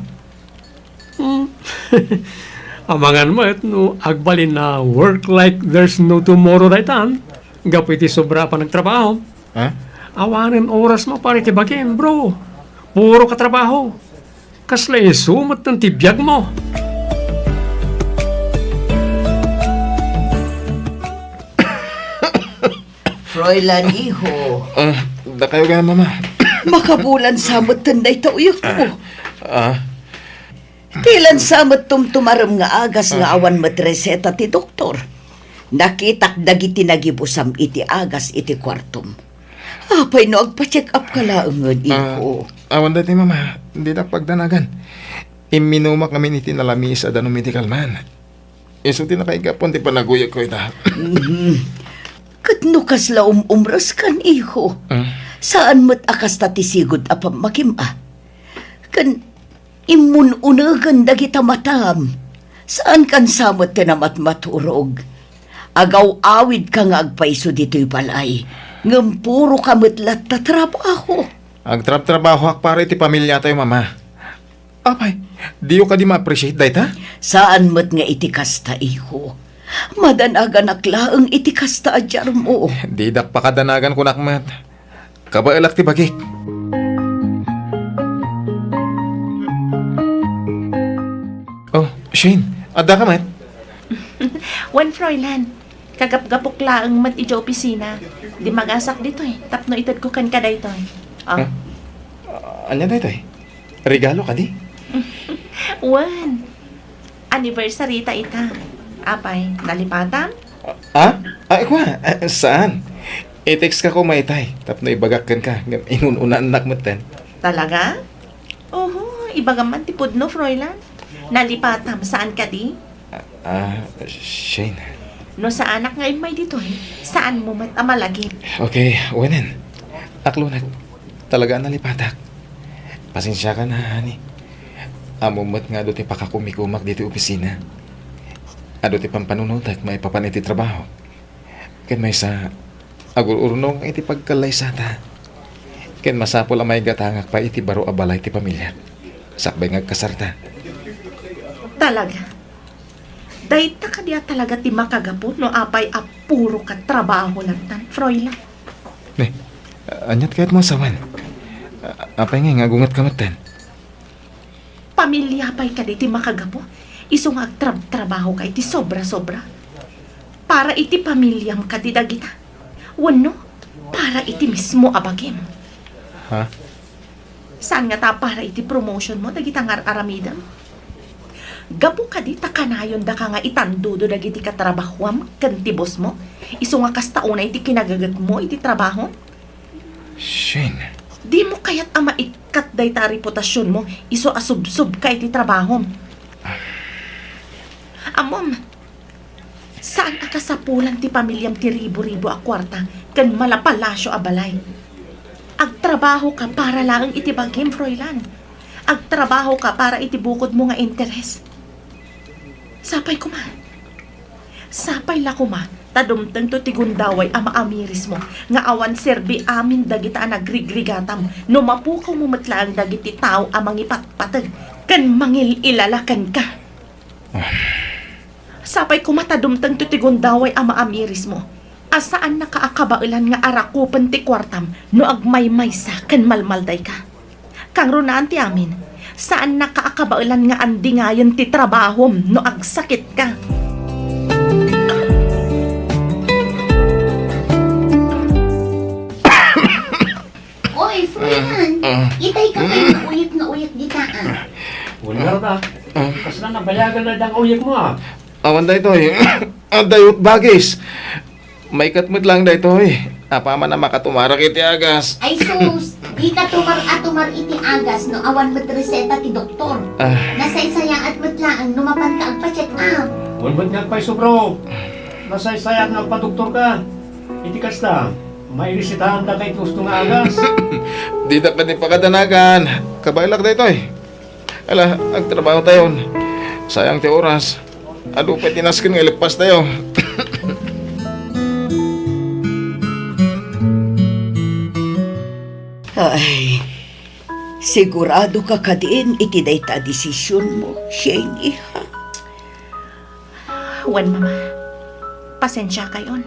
Hmm. Amangan met no agbalin a work like there's no tomorrow daytan, gapu iti sobra a panagtrabaho. Ha? Awanen orasmo para iti bagim, bro. Puro ka trabaho. Kasla isu met ti biagmo. Froilan, iho. Ah, dakayo gayam, Mama. Makabulan sa met dayta uyekmo. Ah. Ti lansa met tumtumarem nga agas nga awan met reseta ti doktor. Nakitak dagiti nagibusam iti agas iti kuartom. Apay no agpa-check up ka laengen, ah, iko? Awan daytoy, Mama. Dinak pagdanagan. Imminumak ngamin iti nalamiis a Dano Medical Man. Isu ti nakaigapon ti panaguyegko ita. Mhm. Ket no kasla um-umreskan, iho, ah, Saan met a kasta ti sigud a pammakim a. Ken immun-unegen dagita matam. Saankan sa met ti namatmaturog. Agaw-awidka nga agpayso ditoy balay, ngem puroka met latta trabaho. Agtrabtrabahoak para iti pamiliatayo, Mama. Apay, diyo kadi ma-appreciate dayta? Saan met nga iti kasta, iho. Madanaganak laeng iti kasta a diarmo. Didak pakadanagan, kunak met. Kabaelak ti bagik. Oh, Shane, adda ka met? Wen, Froilan. Kagapgapok laeng met idiay opisina. Dimagasak ditoy tapno itedko kenka daytoy. Ah. Huh? Ah, ania daytoy? Regalo kadi? Wen. Anniversary ta ita. Apay, nalipatam? Ah? Ah, kua? Ah, saan? I-text ka koma itay tapno ibagak kenka ngem inun-unaannak metten. Talaga? Oho, ibagam man ti pudno, Froilan. Nalipatam, saan kadi? Ah, ah, Shane. No saanak nga immay ditoy, saanmo met a malagip. Okay, wenen. Aklonek. Talaga a nalipatak. Pasensiakan, ha, honey. Ammom met nga adu ti pakakumikumak ditoy opisina. Adu ti pampanunotek maipapan iti trabaho. Ken maysa, agur-urnong iti pagkallaysata. Ken masapul a maigatangak pay iti baro a balay ti pamiliak, sakbay nga agkasarta. Talaga? Dayta kadi a talaga ti makagapu no apay a puro ka trabaho latta, Froilan? Ne, aniat kayatmo a sawen? A-, apay ngay nga agungetka metten? Pamilia pay kadi ti makagapu? Isu nga agtrabtrabaho ka iti sobra-sobra? Para iti pamiliam kadi dagita? Wenno, para iti mismo a bagim? Ha? Saan ngata a para iti promotion mo dagita nga ar-aramidem? Gapu kadi ta kanayon daka nga itandudo dagiti katrabahuam ken ti boss mo? Isu nga kasta unay ti kinagaget mo iti trabaho? Shane. Dimo kayat a maikkat dayta a reputasionmo isu a subsubka iti trabahom? Ammom, saan a kasapulan ti pamiliam ti ribu-ribu a kuarta ken malapalasio a balay. Agtrabaho ka para laeng iti bagim, Froilan. Agtrabaho ka para iti bukodmo nga interes. Sapay koma. Sapay la koma ta dumtengto ti gundaway a maamirismo nga awan serbi amin dagita a nagrigrigatam no mapukawmo met laeng dagiti tao a mangipatpateg ken mangil-ilala kenka. Sapay koma ta dumtengto ti gundaway a maamirismo a saannaka a kabaelan nga arakupen ti kuartam no agmaymaysa ken malmaldayka. Kangrunaan ti amin, saannaka a kabaelan nga andingayen ti trabahom no agsakitka. Oy, Froilan, ah, ah. Itay ka pay nga uyek nga uyek dita, ah. Wala ka. Ah. Kasla nabayagan na dang uyek mo, ah. Awan daytoy. Adda met bagis. Maikkat met laeng daytoy. Apaman a makatumarak iti agas. Ay sus, dika tumar a tumar iti agas no awan met reseta ti doktor. Ah. Nasaysayaat met laeng no mapanka agpa-check up. Wen met nga agpayso, bro. Nasaysayaat nga agpadoktorka. Iti kasta, mairesetaandaka iti usto nga agas. Didak kadi pakadanagan. Kabaelak daytoy. Ala, agtrabahotayon. Sayang ti oras. Adu pay ti nasken nga ileppastayo. Ay, sigurado ka kadin iti dayta a desisionmo, Shane, iha? Wen, Mama. Pasensiakayon.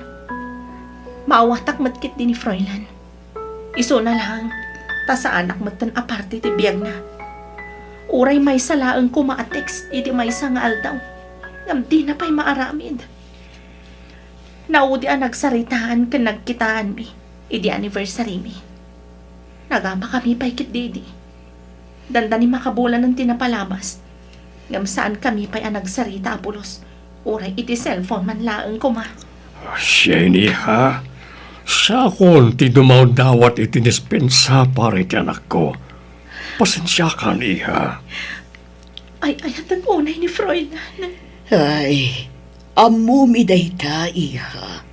Maawatak met ketdi ni Froilan. Isuna laeng, ta saanak metten a parte ti biagna. Uray maysa laeng koma a text iti maysa nga aldaw, ngem dina pay maaramid. Naudi a nagsaritaan ken nagkitaanmi idi anniversary mi. Nagamakami pay ketdi idi. Dandani makabulanen ti napalabas. Ngem saankami pay a nagsarita a pulos, uray iti cellphone man laeng koma. Shane, iha. Siakon ti dumawdawat iti dispensa para iti anakko. Pasensiakan, iha. Ay-ayatek unay ni Froilan. Ay, ammomi dayta, iha.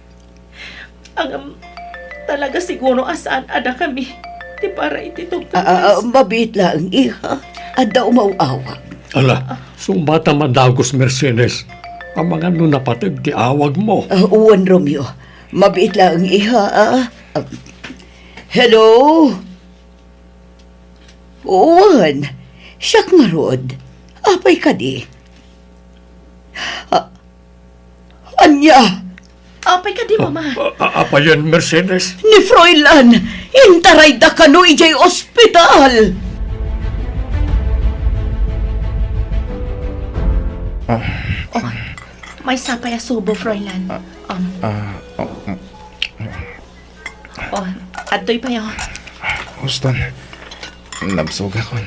Ngem, Talaga siguro a saan a dakami ti para iti tungtungpal. Ah, ah, mabiit laeng, iha. Adda umaw-awag. Ala, sungbatam a dagus, Mercedes. Amangan no napateg ti awagmo. Ah, wen, Romeo. Mabiit laeng, iha, ah. Ah, hello? Wen, siak ngarud. Apay kadi? Ah, ania? Apay kadi, Mama? A-, a-, apayen, Mercedes? Ni Froilan, intarayda kano idiay ospital. Ah. Oh, maysa pay a subo, Froilan. Ah. Um. Ah, oh, mm. Oh, adtoy pay, oh. Houston, nabsogakon.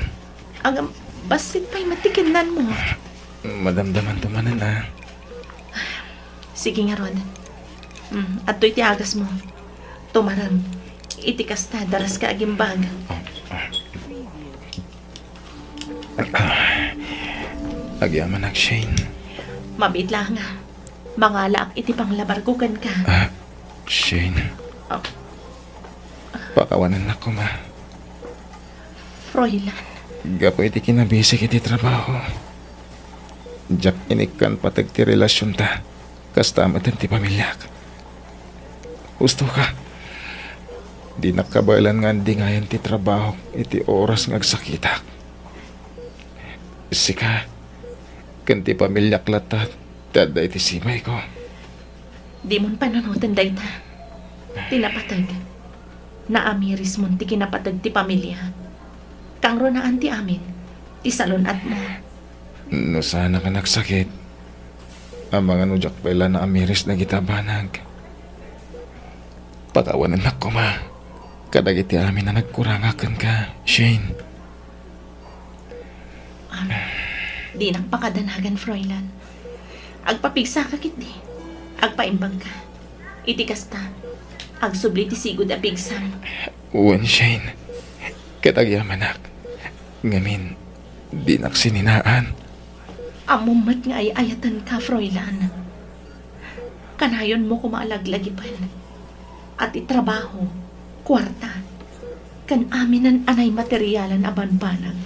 Agam, bassit pay met ti kinnanmo. Madamdamanto manen, ah. Sige ngarud. Mm, adtoy ti agasmo. Tumarem. Iti kasta, daraska agimbag. Oh, ah. Agyamanak, Shane. Mabiit laeng a mangalaak iti panglabarko kenka. Ah, Shane. Oh. Pakawanennak koma. Froilan. Gapu iti kinabisik iti trabaho, diak inikkan pateg ti relasionta. Kasta met ti pamiliak. Husto ka. Dinak kabaelan nga andingayan ti trabahok iti oras nga agsakitak. Sika, ken ti pamiliak latta ti adda iti sibayko. Dimon panunoten dayta. Ti napateg, naamirismon ti kinapateg ti pamilia. Kangrunaan ti amin ti salun-atmo. No saanak a nagsakit, amangan no diak pay la naamiris dagiti a banag. Pakawanennak koma kadagiti amin a nagkurangak kenka, Shane. Am, dinak pakadanagan, Froilan. Agpapigsaka ketdi. Agpaimbagka. Iti kasta, agsubli ti sigud a pigsam. Wen, Shane. Ket agyamanak. Ngamin, dinak sininaan. Ammom met nga ay-ayatenka, Froilan. Kanayonmo koma a laglagipen a ti trabaho, kuarta, ken aminen a naimaterialan a banbanag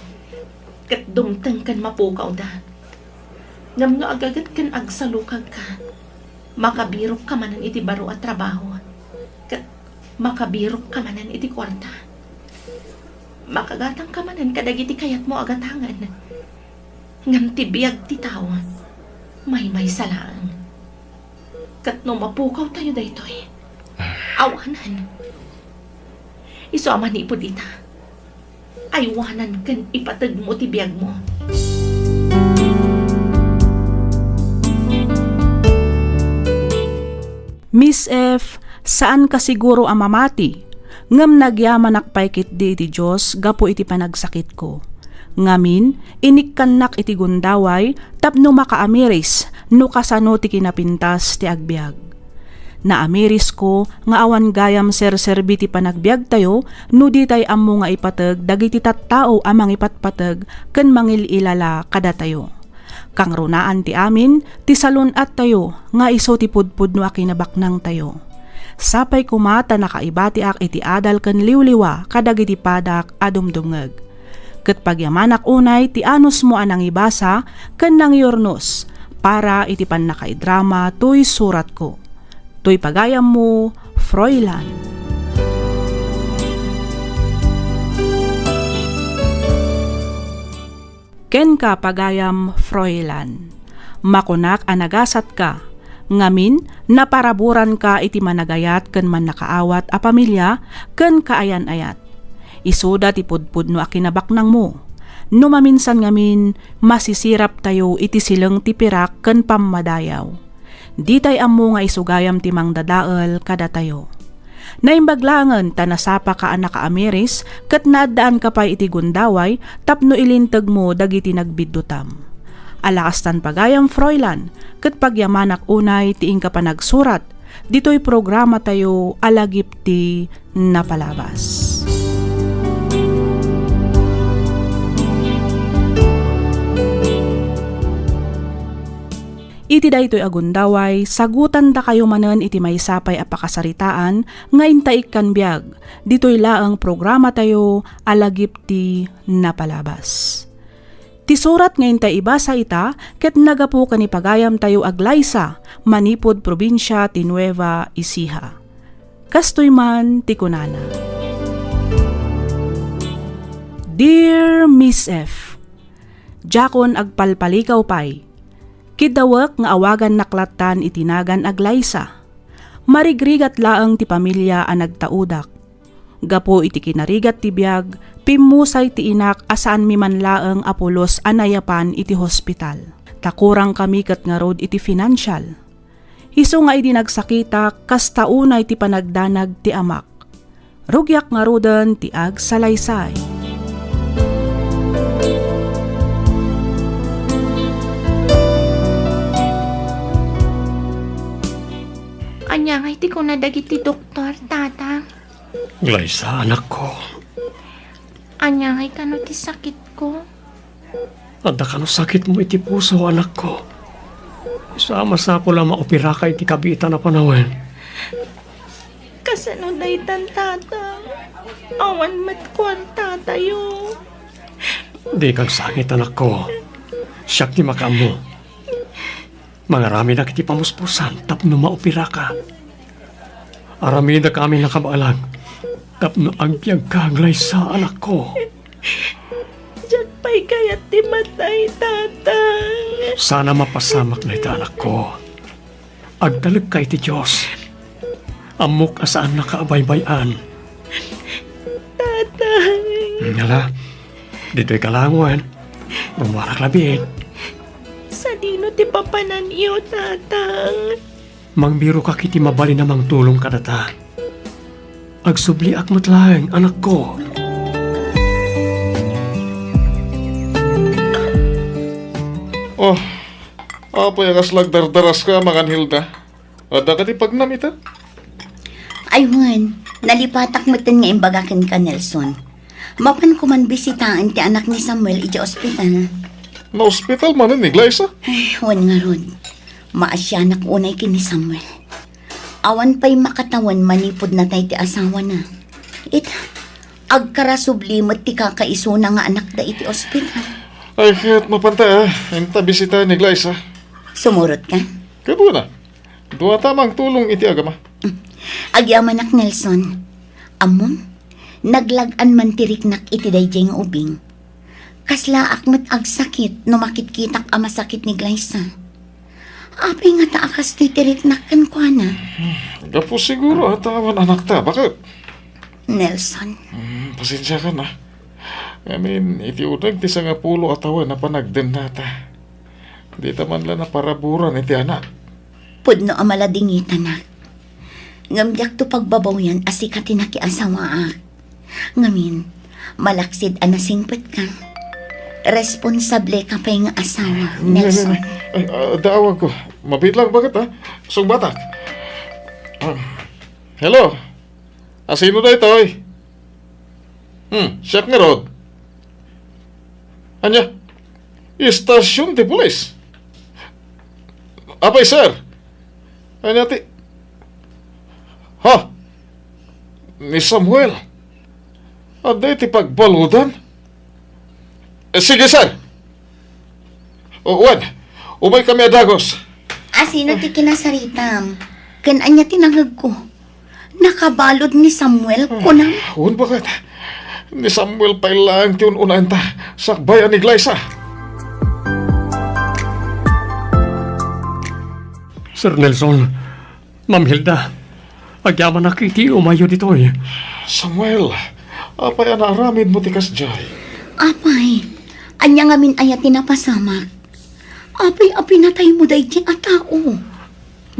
ket dumteng ken mapukawda. Ngem no agaget ken agsalukagka, makabirokka manen iti baro a trabaho, ket makabirokka manen iti kuarta. Makagatangka manen kadagiti kayatmo a gatangen. Ngem ti biag ti tao, maymaysa laeng. Ket no mapukawtayo daytoy, awanan. Isu a manipud ita, aywanan ken ipategmo ti biagmo. Miss F, saanka siguro a mamati, ngem nagyamanak pay ketdi iti Dios gapu iti panagsakitko. Ngamin, inikkannak iti gundaway tapno makaamiris no kasano ti kinapintas ti agbiag. Naamirisko nga awan gayam serserbi ti panagbiagtayo no ditay ammo nga ipateg dagiti tattao a mangipatpateg ken mangil-ilala kadatayo. Kangrunaan ti amin ti salun-attayo nga isu ti pudpudno a kinabaknangtayo. Sapay koma ta nakaibatiak iti adal ken liwliwa kadagiti padak a dumdumngeg. Ket pagyamanak unay ti anusmo a nangibasa ken nangyurnos para iti pannakaidrama toy suratko. Toy pagayammo, Froilan. Kenka, pagayam Froilan. Makunak a nagasatka, ngamin, naparaburanka iti managayat ken mannakaawat a pamilia ken kaayan-ayat. Isuda ti pudpudno a kinabaknangmo. No maminsan ngamin, masisiraptayo iti sileng ti pirak ken pammadayaw. Ditay ammo nga isu gayam ti mangdadael kadatayo. Naimbag laengen ta nasapaka a nakaamiris ket naaddaanka pay iti gundaway tapno ilintegmo dagiti nagbiddutam. Ala kastan pagayam, Froilan, ket pagyamanak unay ti inka panagsurat ditoy programatayo a Lagip ti Napalabas. Iti daytoy a gundaway, sagutandakayo manen iti maysa pay a pakasaritaan nga intaikkan biag. Ditoy laeng programatayo a Lagip ti Napalabas. Ti surat nga intay ibasa ita ket nagapu ken ni pagayamtayo a Glyza, manipud probinsia ti Nueva Ecija. Kastoy man ti kunana, Dear Miss F, Diakon agpalpalikaw pay. Kiddawek nga awagannak lattan iti nagan a Glyza. Marigrigat laeng ti pamilia a nagtaudak. Gapu iti kinarigat ti biag, pimmusay ti inak a saanmi man laeng a pulos a nayapan iti hospital. Ta kurangkami ket ngarud iti financial. Isu nga idi nagsakitak, kasta unay ti panagdanag ti amak. Rugiak ngaruden ti agsalaysay. Ania ngay ti kuna dagiti doktor, Tata? Glyza, anakko. Ania ngay kano ti sakitko? Adda kano sakitmo iti puso, anakko. Isu a masapul a maoperaka iti kabiitan a panawen. Kasano daytan, Tata? Awan met kuartatayo. Dika agsangit, anakko. Siak ti makaammo. Mangaramidak iti pamuspusan tapno maoperaka. Aramidek amin a kabaelan tapno agbiagka, Glyza, anakko. Diak pay kayat ti matay, Tatang. Sana mapasamak dayta, anakko. Agtalekka iti Dios. Ammok a saannaka a baybay-an. Tatang. Ngala, ditoy ka laeng wen. Rumuarak labiit. Sadino ti papananyo, Tatang? Mangbirokak iti mabalin a mangtulong kadata. Agsubliak met laeng, anakko. Oh, apay a kasla agdardaraska, Mangan Hilda? Adda kadi pagnam ita? Ay wen, nalipatak metten nga imbaga kenka, Nelson. Mapanko man bisitaen ti anak ni Samuel idiay ospital. Naospital manen ni Glyza? Ay, wen ngarud. Maasianak unay ken ni Samuel. Awan pay makatawen manipud natay ti asawana. Ita, agkarasubli met ti kakaisuna nga anakda iti ospital. Ay, ket mapanta, ah. Inta bisitaen ni Glyza. Sumurot ka? Ket wen a. Duata mangtulong iti agama. Agyamanak, Nelson. Ammom, naglag-an man ti riknak iti daydiay nga ubing. Kaslaak met agsakit no makitkitak a masakit ni Glyza. Apay ngata a kastoy ti riknak kenkuana? Hmm, gapu siguro a ta awan anakta, baket? Nelson. Hmm, pasensiakan, ah. Ngamin, iti uneg ti sangapulo a tawen a panagdennata. Dita man la naparaburan iti anak. Pudno a maladingitanak. Ngem diakto pagbabawian a sika ti nakiasawaak. Ngamin, malaksid a nasingpetka. Responsable ka pay nga asawa, Nelson. Ay, ah, daawag ko. Mabit lang, baket, ah? Sungbatak. Ah, hello? Asino daytoy? Hmm, siak ngarud. Ania? Istasyon ti pulis? Apay, sir? Ania ti, ha? Ni Samuel? Adda iti pagbaludan? Eh, sige, sir. O, wen, umaykami a dagus. Asino ti kinasaritam? Ken ania ti nangegko? Nakabalud ni Samuel, kunam? Wen, baket? Ni Samuel pay laeng ti un-unaenta, sakbay a ni Glyza. Sir Nelson, Ma'am Hilda, agyamanak iti umayyo ditoy. Samuel, apay a naaramidmo ti kasdiay? Apay, ania ngamin aya ti napasamak? Apay a pinataymo daydi a tao?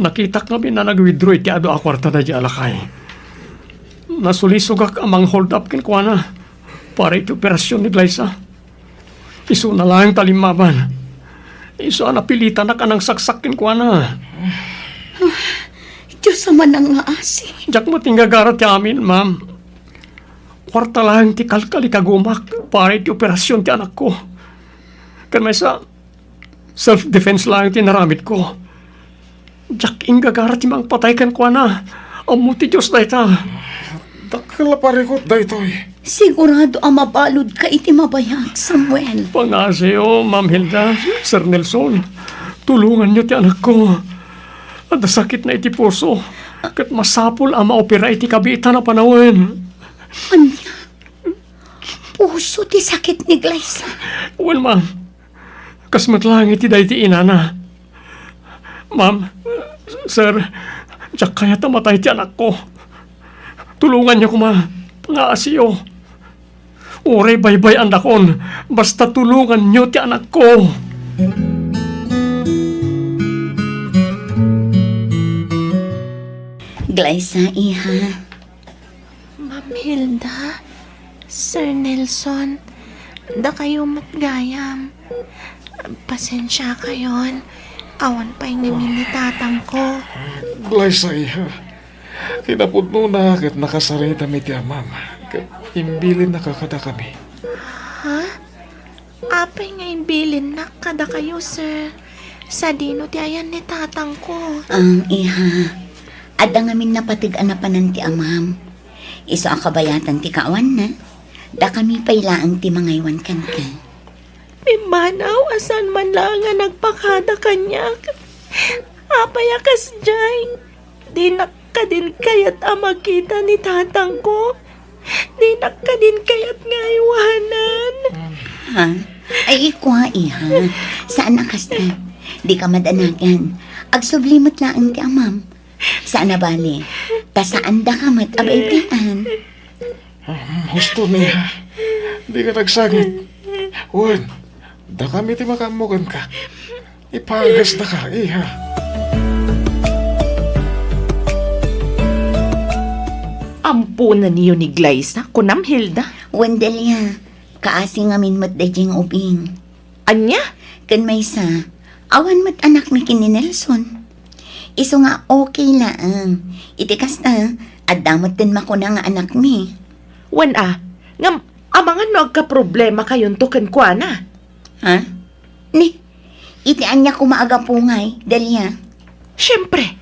Nakitak ngamin a nag-withdraw iti adu a kuarta daydi a lakay. Nasulisogak a mang-hold up kenkuana para iti operasyon ni Glyza. Isuna laeng ta limmaban. Isu a napilitanak a nangsaksak kenkuana. Dios a manangngaasi. Diak met inggagara ti amin, ma'am. Kuarta laeng ti kalkalikagumak para iti operasyon ti anakko. Ken maysa, Self-defense laeng ti inaramidko. Diak inggagara ti mangpatay kenkuana. Ammo ti Dios dayta. Dakkel a parikut daytoy. Sigurado a mabaludka iti mabayag, Samuel. Pangaasiyo, Ma'am Hilda, Sir Nelson. Tulonganyo ti anakko. Adda sakitna iti puso. Ket masapul a maopera iti kabiitan a panawen. Ania? Puso ti sakit ni Glyza? Wen, ma'am. Kas met laeng iti daydi inana. Ma'am, sir, diak kayat a matay ti anakko. Tulonganyo koma, pangaasiyo. Uray baybay-annakon, basta tulonganyo ti anakko. Glyza, iha. Ma'am Hilda, Sir Nelson, dakayo met gayam. Pasensiakayon, awan pay ngamin ni tatangko. Glyza, iha. Kinapudnona ket nakasaridam iti amam, ket imbilinnaka kadakami. Ha? Apay nga imbilinnak kadakayo, sir? Sadino ti ayan ni tatangko? Ang iha, adda ngamin napateg a napanan ti amam. Isu a kabayatan ti kaawanna, dakami pay laeng ti mangaywan kenka. Pimmanaw a saan man laeng a nagpakada kaniak. Apay a kasdiay? Dinak kadin kayat a makita ni tatangko. Dinak kadin kayat nga aywanan. Ha? Ay, ikua, iha. Saan a kasta? Dika madanagan. Agsubli met laeng ti amam. Saan a bale, ta saandaka met a baybay-an. Hmm, husto, iha. Dika nagsangit. Wen, dakami ti makaammo kenka. Ipagasdaka, iha. Amponenyo ni Glyza, kunam, Hilda? Wen, Delia, kaasi ngamin met daydiay nga ubing. Ania? Ken maysa, awan met anakmi ken ni Nelson. Isu nga okay laeng. Iti kasta, adda metten makuna nga anakmi. Wen a, ngem amangan no agkaproblemakayonto kenkuana? Ha? Ni, iti ania koma a gapu ngay, Delia? Siempre,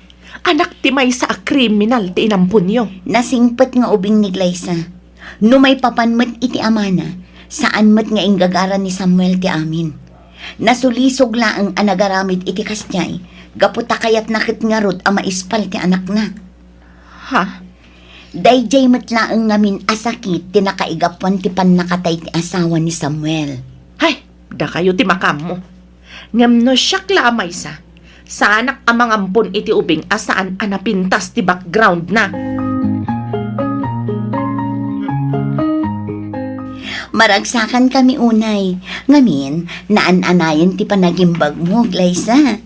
anak ti maysa a kriminal ti inamponyo. Nasingpet nga ubing ni Glyza. No maipapan met iti amana, saan met nga inggagara ni Samuel ti amin. Nasulisog laeng a nagaramid iti kasdiay, gapu ta kayatna ket ngarud a maispal ti anakna. Ha? Daydiay met laeng ngamin a sakit ti nakaigapuan ti pannakatay ti asawa ni Samuel. Hay, dakayo ti makaammo. Ngem no siak la a maysa, saanak a mangampon iti ubing a saan a napintas ti background na. Maragsakan kami unay. Ngamin, naan-anayen ti panagimbagmo, Glyza.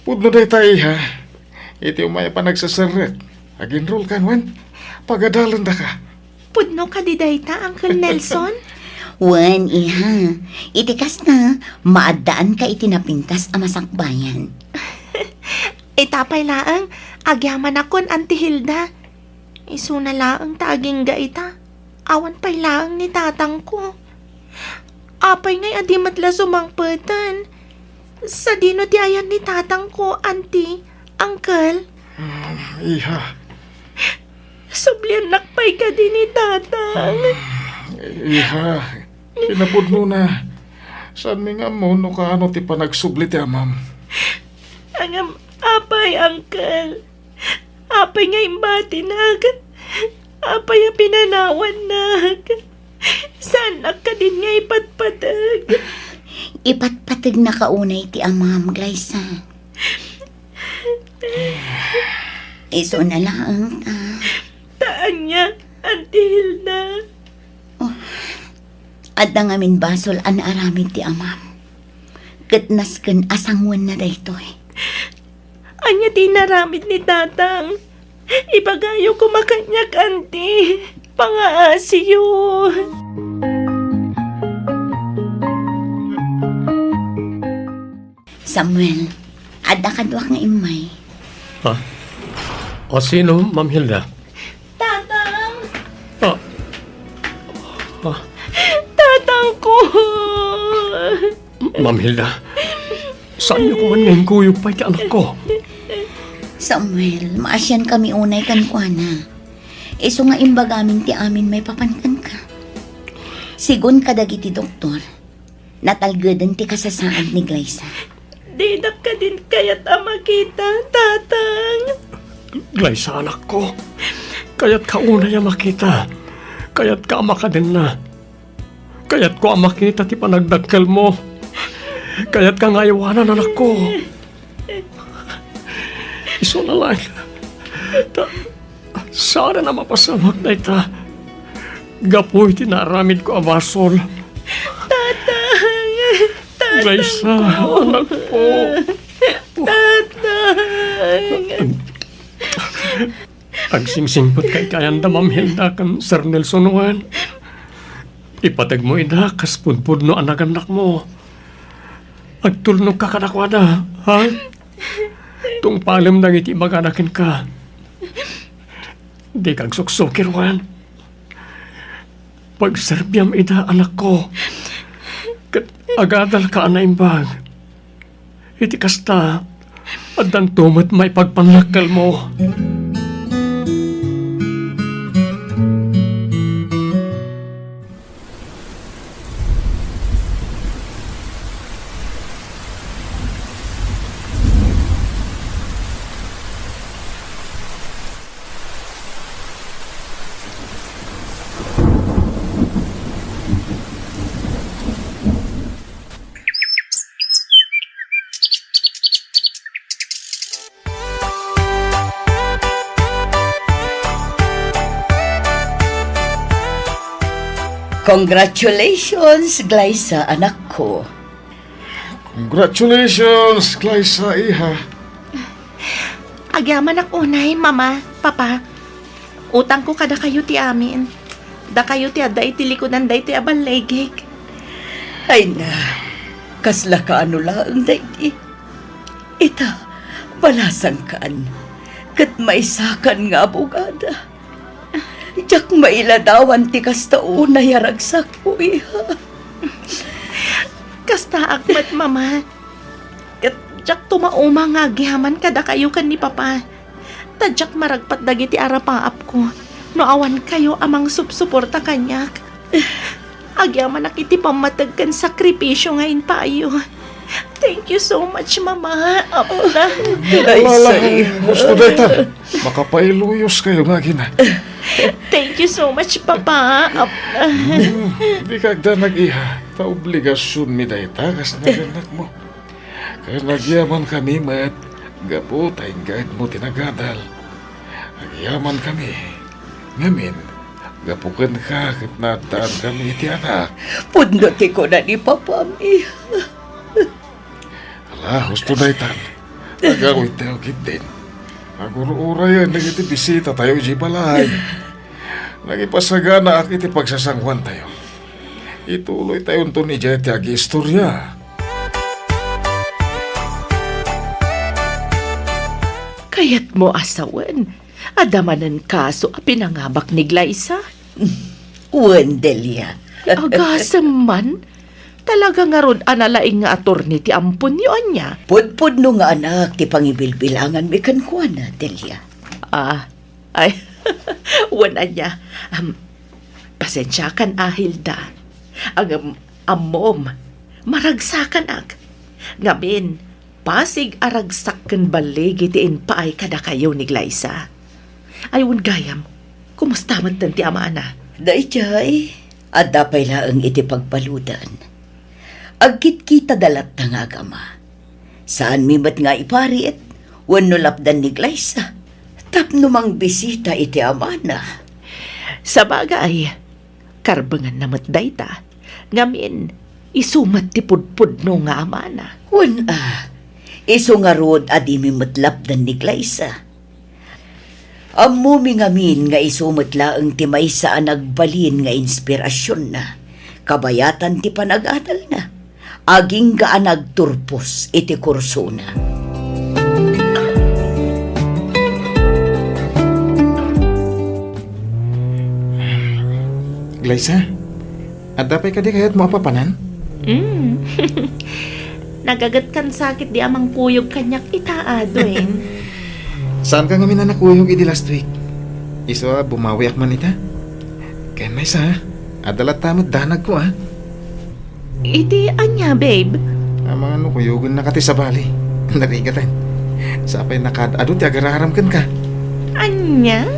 Pudno dayta, iha. Iti umay a panagseserrek, aginrulkan wen pagadalendaka. Pudno kadi dayta, Uncle Nelson? Wen, iha. Iti kasta, maaddaanka iti napintas a masakbayan. Ita pay laeng, agyamanakon, Auntie Hilda. Isuna laeng ta agingga ita, awan pay laeng ni tatangko. Apay ngay a di met la sumangpeten? Sadino ti ayan ni tatangko, Auntie, Uncle? Mm, iha. Subliannak pay kadi ni tatang? Mm, iha, kinapudnona, saanmi nga ammo no kaano ti panagsubli ti amam. Ngem apay, Uncle? Apay nga imbatinak? Apay a pinanawannak? Saannak kadin nga ipatpateg? Ipatpategnaka unay ti amam, Glyza. Isuna laeng ta. Ta ania, Auntie Hilda? Oh, adda ngamin basol a naaramid ti amam. Ket nasken a sangoenna daytoy. Ania ti inaramid ni tatang? Ibagayo koma kaniak, Auntie. Pangaasiyo. Samuel, adda kaduak nga immay. Ha? O, sino, Ma'am Hilda? Tatang! Ah. Ah. Tatangko! Ma'am Hilda, Saanyo koma nga inkuyog pay ti anakko? Samuel, maasiankami unay kenkuana. Isu nga imbagamin ti amin maipapan kenka. Sigun kadagiti doktor, natalgeden ti kasasaad ni Glyza. Dinak kadin kayat a makita, Tatang. Glyza, anakko. Kayatka unay a makita. Kayatka a makadenna. Kayatko a makita ti panagdakkelmo. Kayatka nga aywanan, anakko. Isuna laeng. Ta, saan a mapasamak dayta. Gapu iti naaramidko a basol. Tatang! Glyza, anakko. Tatang! Agsingsingpet ka iti ayanda, Ma'am Hilda ken Sir Nelson wen. Ipategmo ida kas pudpudno a nagannakmo. Agtulnogka kadakuada, ha? Tungpalem dagiti ibagada kenka. Dika agsuksukir wen. Pagserbiam ida, anakko. Ket agadalka a naimbag. Iti kasta, addanto met maipagpannakkelmo. Congratulations, Glyza, anakko. Congratulations, Glyza, iha. Agyamanak unay, Mama, Papa. Utangko kadakayo ti amin. Dakayo ti adda iti likudan daytoy a balligig. Ay na, kasla kaano laeng daydi. Ita, balasangkan, ket maisakan nga abogada. Diak mailadawan ti kasta unay a ragsakko, iha. Kastaak met, Mama. Ket diak tumauma nga agyaman kadakayo ken ni Papa. Ta diak maragpat dagiti arapaapko no awan kayo a mangsupsuporta kaniak. Agyamanak iti pammateg ken sakripisio nga impayo. Thank you so much, Mama, Apna. Ay, Wala, say. Gusto dayta. Makapailuyos kayo nga agina. Thank you so much, Papa, Apna. Hmm, di ka agdanag, iha. Ta obligasionmi dayta, kas nagannakmo. Ken agyamankami met gapu ta inggaymo ti nagadal. Agyamankami. Ngamin, gapu kenka ket naaddaankami iti anak. Pudno ti kuna ni Papami. Ala, husto daytan. Agawidtayo ketdin. Agur-urayen dagiti bisitatayo idiay balay. Nangipasaganaak iti pagsasanguantayo. Ituloytayonton idiay ti agiistoria. Kayatmo a sawen, adda manen kaso a pinangabak ni Glyza? Wen, Delia. Agasem man. Talaga ngarud a nalaing nga atorni ti amponyo, ania? Pudpudno nga anak ti pangibilbilanganmi kenkuana, Delia. Ah, Ay, wen ania, am, pasensiakan a, Hilda. Ngem, ammom, maragsakanak. Ngamin, pasig a ragsak ken balligi ti impaay kadakayo ni Glyza. Ay, wen gayam, kumusta metten ti amana? Daydiay, adda pay laeng iti pagbaludan. Agkitkitada latta nga agama. Saanmi met nga iparit wenno lapdan ni Glyza tapno mangbisita iti amana. Sabagay, karbenganna met dayta. Ngamin, isu met ti pudpudno nga amana. Wen a, isu ngarud a dimi met lapdan ni Glyza. Ammomi ngamin nga isu met laeng ti maysa a nagbalin nga inspirasionna, kabayatan ti panagadalna, agingga a nagturpos iti kursona. Glyza, adda pay kadi kayatmo a papanan? Mm. Nagagetkan sakit di amang kuyog kaniak ita, Dwayne. Saanka ngamin a nakuyog idi last week? Isu a bumawiak man ita. Ken maysa, adda latta met danagko, a. Iti ania, babe? Amangan no kuyogennaka ti sabali. Narigaten. Sapay nakaad-adu ti agar-aram kenka. Ania?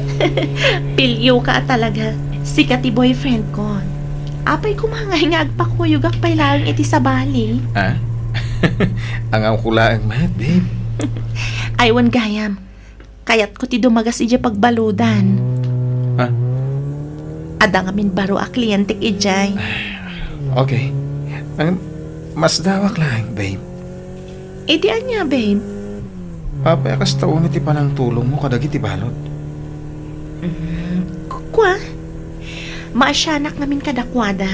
Pilioka a talaga. Sika ti boyfriend ko. Apay koma ngay nga agpakuyogak pay laeng iti sabali? Ah? Angawko laeng met, babe. Ay, wen gayam. Kayatko ti dumagas idiay pagbaludan. Ah? Adda ngamin baro a klientek idiay. Okay. Ang, masdawak laeng, babe. Iti ania, babe? Apay a kasta unay ti panangtulongmo kadagiti balud? Mm, ku-, kua? Maasianak ngamin kadakuada.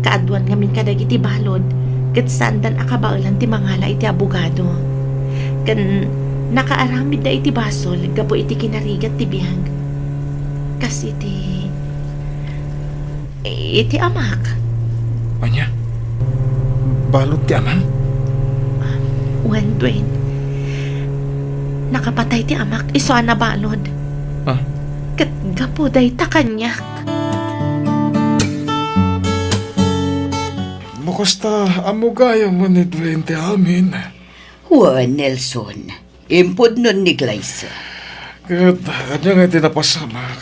Kaaduan ngamin kadagiti balud, ket saandan a kabaelan ti mangala iti abogado. Ken nakaaramidda iti basol gapu iti kinarigat ti biag. Kas iti, iti amak. Ania? Balud ti amam? Wen, Dwayne. Nakapatay ti amak isu a nabalud. Ah? Ket gapu dayta kaniak. No kasta, ammo gayam ni Dwayne ti amin. Wen, Nelson, impudnon ni Glyza. Ket ania ngay ti napasamak?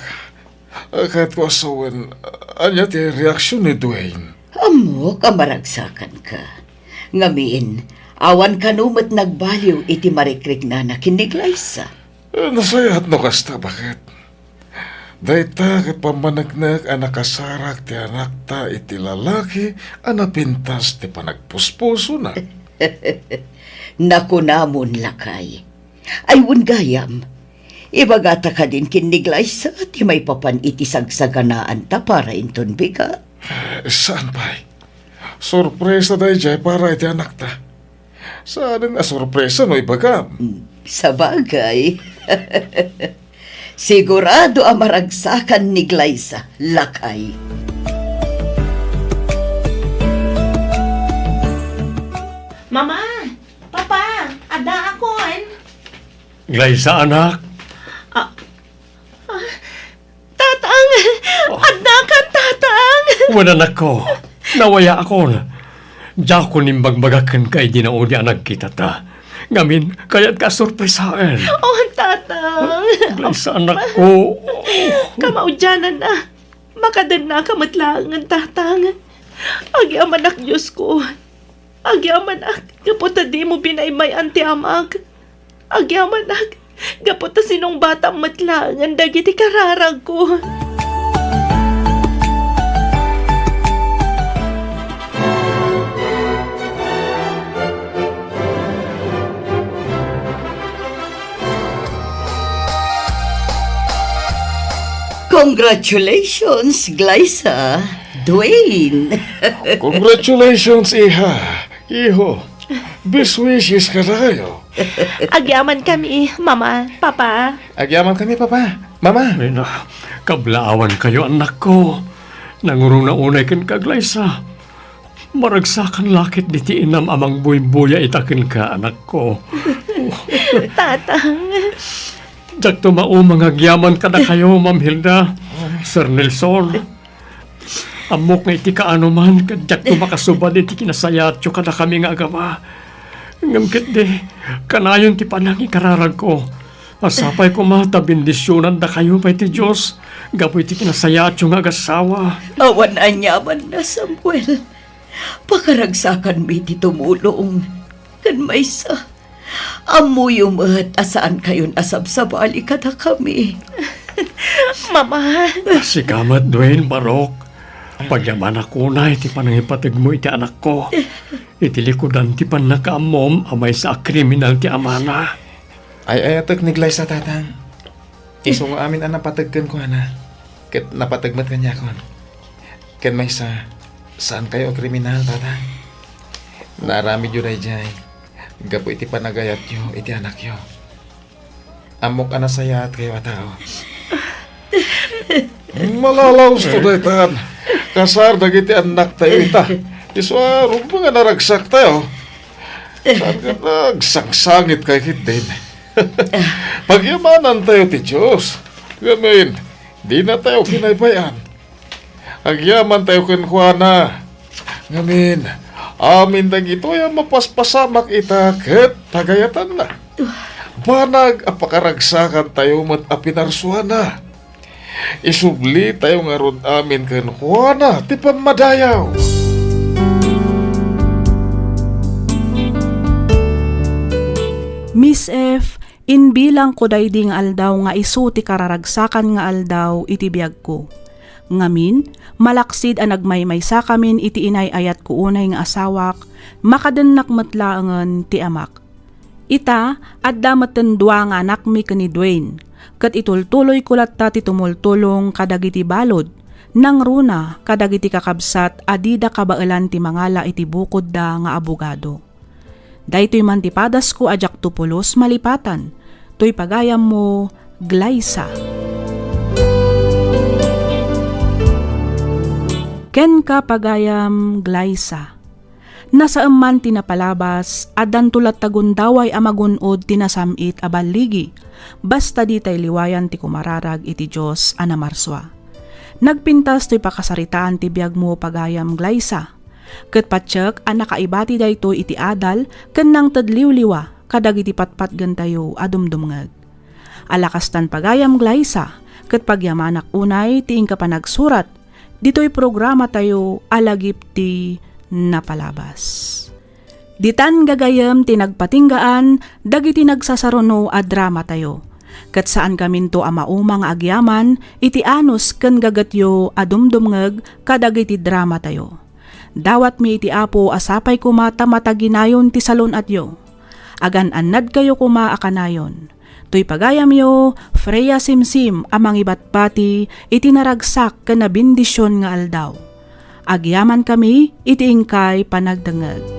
Kayatko a sawen, ania ti reaksion ni Dwayne? Ammok a maragsakanka. Ngamin, awan kano met nagbaliw iti marikriknana ken ni Glyza. Eh, nasayaat no kasta, baket? Dayta ket pammaneknek a nakasarak ti anakta iti lalaki a napintas ti panagpuspusona. Nakunamon, lakay. Ay, wen gayam, ibagata kadin ken ni Glyza ti maipapan iti sagsaganaanta para inton bigat? Eh, saan pay. Sorpresa daydiay para iti anakta. Saanen a sorpresa no ibagam. Mm, sabagay. Sigurado a maragsakan ni Glyza, lakay. Mama! Papa! Addaakon! Glyza, anak. Ah, ah, Tatang! Oh. Addakan, Tatang! Wen, anakko, nawayaakon. Diakon imbagbaga kenka idi naudi a nagkitata. Ngamin, kayatka a sorpresaen. Oh, Tatang! Glyza, anakko. Kamaudiananna. Makadennaka met laengen, Tatang. Agyamanak, Diosko. Agyamanak, gapu ta dimo binaybay-an ti amak. Agyamanak, gapu ta sinungbatam met laengen dagiti kararagko. Congratulations, Glyza, Dwayne. Congratulations, iha. Iho, best wishes kadakayo. Agyamankami, Mama, Papa. Agyamankami, Papa, Mama. Ay na, kablaawankayo, anakko. Nangurongna unay kenka, Glyza. Maragsakan la ketdi ti inam a mangbuybuya ita kenka, anakko. Tatang. Diakto mauma nga agyaman kadakayo, Ma'am Hilda, Sir Nelson. Ammok nga iti kaanoman, ket diakto makasubad iti kinasayaatyo kadakami nga agama. Ngem ketdi, kanayon ti panangikararagko. A sapay koma ta bendisionandakayo pay ti Dios gapu iti kinasayaatyo nga agassawa. Awan aniamanna, Samuel. Pakaragsakanmi ti tumulong. Ken maysa, ammoyo met a saankayon a sabsabali kadakami. Mama. Sika met, Dwayne, barok. Pagyamanak unay ti panangipategmo iti anakko. Iti likudan ti pannakaammom a maysa a kriminal ti amana. Ay-ayatek ni Glyza, Tatang. Isu nga amin a napateg kenkuana, ket napateg met kaniakon. Ken maysa, saankayo a kriminal, Tatang. Naaramidyo daydiay gapu iti panagayatyo iti anakyo. Ammok a nasayaatkayo a tao. Malalaosto daytan. Kasar dagiti annaktayo ita. Isu a rumbeng a naragsaktayo. Saan nga nagsangsangit kay kitdin? Pagyamanantayo ti Dios. Ngamin, dinatayo kinaybay-an. Agyamantayo kenkuana. Ngamin, amin dagitoy a mapaspasamak ita ket pagayatanna. Banag a pakaragsakantayo met a pinarsuana. Isublitayo ngarud amin kenkuana ti pammadayaw. Miss F, imbilangko daydi nga aldaw nga isu ti kararagsakan nga aldaw iti biagko. Ngamin, malaksid a nagmaymaysakamin iti inay-ayatko unay nga asawak, makadennak met laengen ti amak. Ita, adda metten dua nga anakmi ken ni Dwayne, ket itultuloyko latta ti tumultulong kadagiti balud, nangruna kadagiti kakabsat a dida kabaelan ti mangala iti bukodda nga abogado. Daytoy man ti padasko a diakto pulos malipatan, toy pagayammo, Glyza. Kenka, pagayam, Glyza. Nasaem man ti napalabas, addanto latta gundaway a magun-od ti nasam-it a balligi, basta ditay liwayan ti kumararag iti Dios a namarsua. Nagpintas toy pakasaritaan ti biagmo, pagayam, Glyza. Ket patiek a nakaibati daytoy iti adal ken nangted liwliwa kadagiti patpatgentayo a dumdumngeg. Ala kastan, pagayam, Glyza, ket pagyamanak unay ti inka panagsurat ditoy programatayo a lagip ti napalabas. Ditan gagayem ti nagpatinggaan dagiti nagsasaruno a dramatayo. Ket saankaminto a mauma nga agyaman iti anus ken gagetyo a dumdumngeg kadagiti dramatayo. Dawatmi iti Apo a sapay koma ta mataginayon ti salun-atyo. Agan-annadkayo koma a kanayon. Toy pagayamyo, Freya Simsim a mangibatbati iti naragsak ken nabendision nga aldaw. Agyamankami iti inkay panagdengngeg.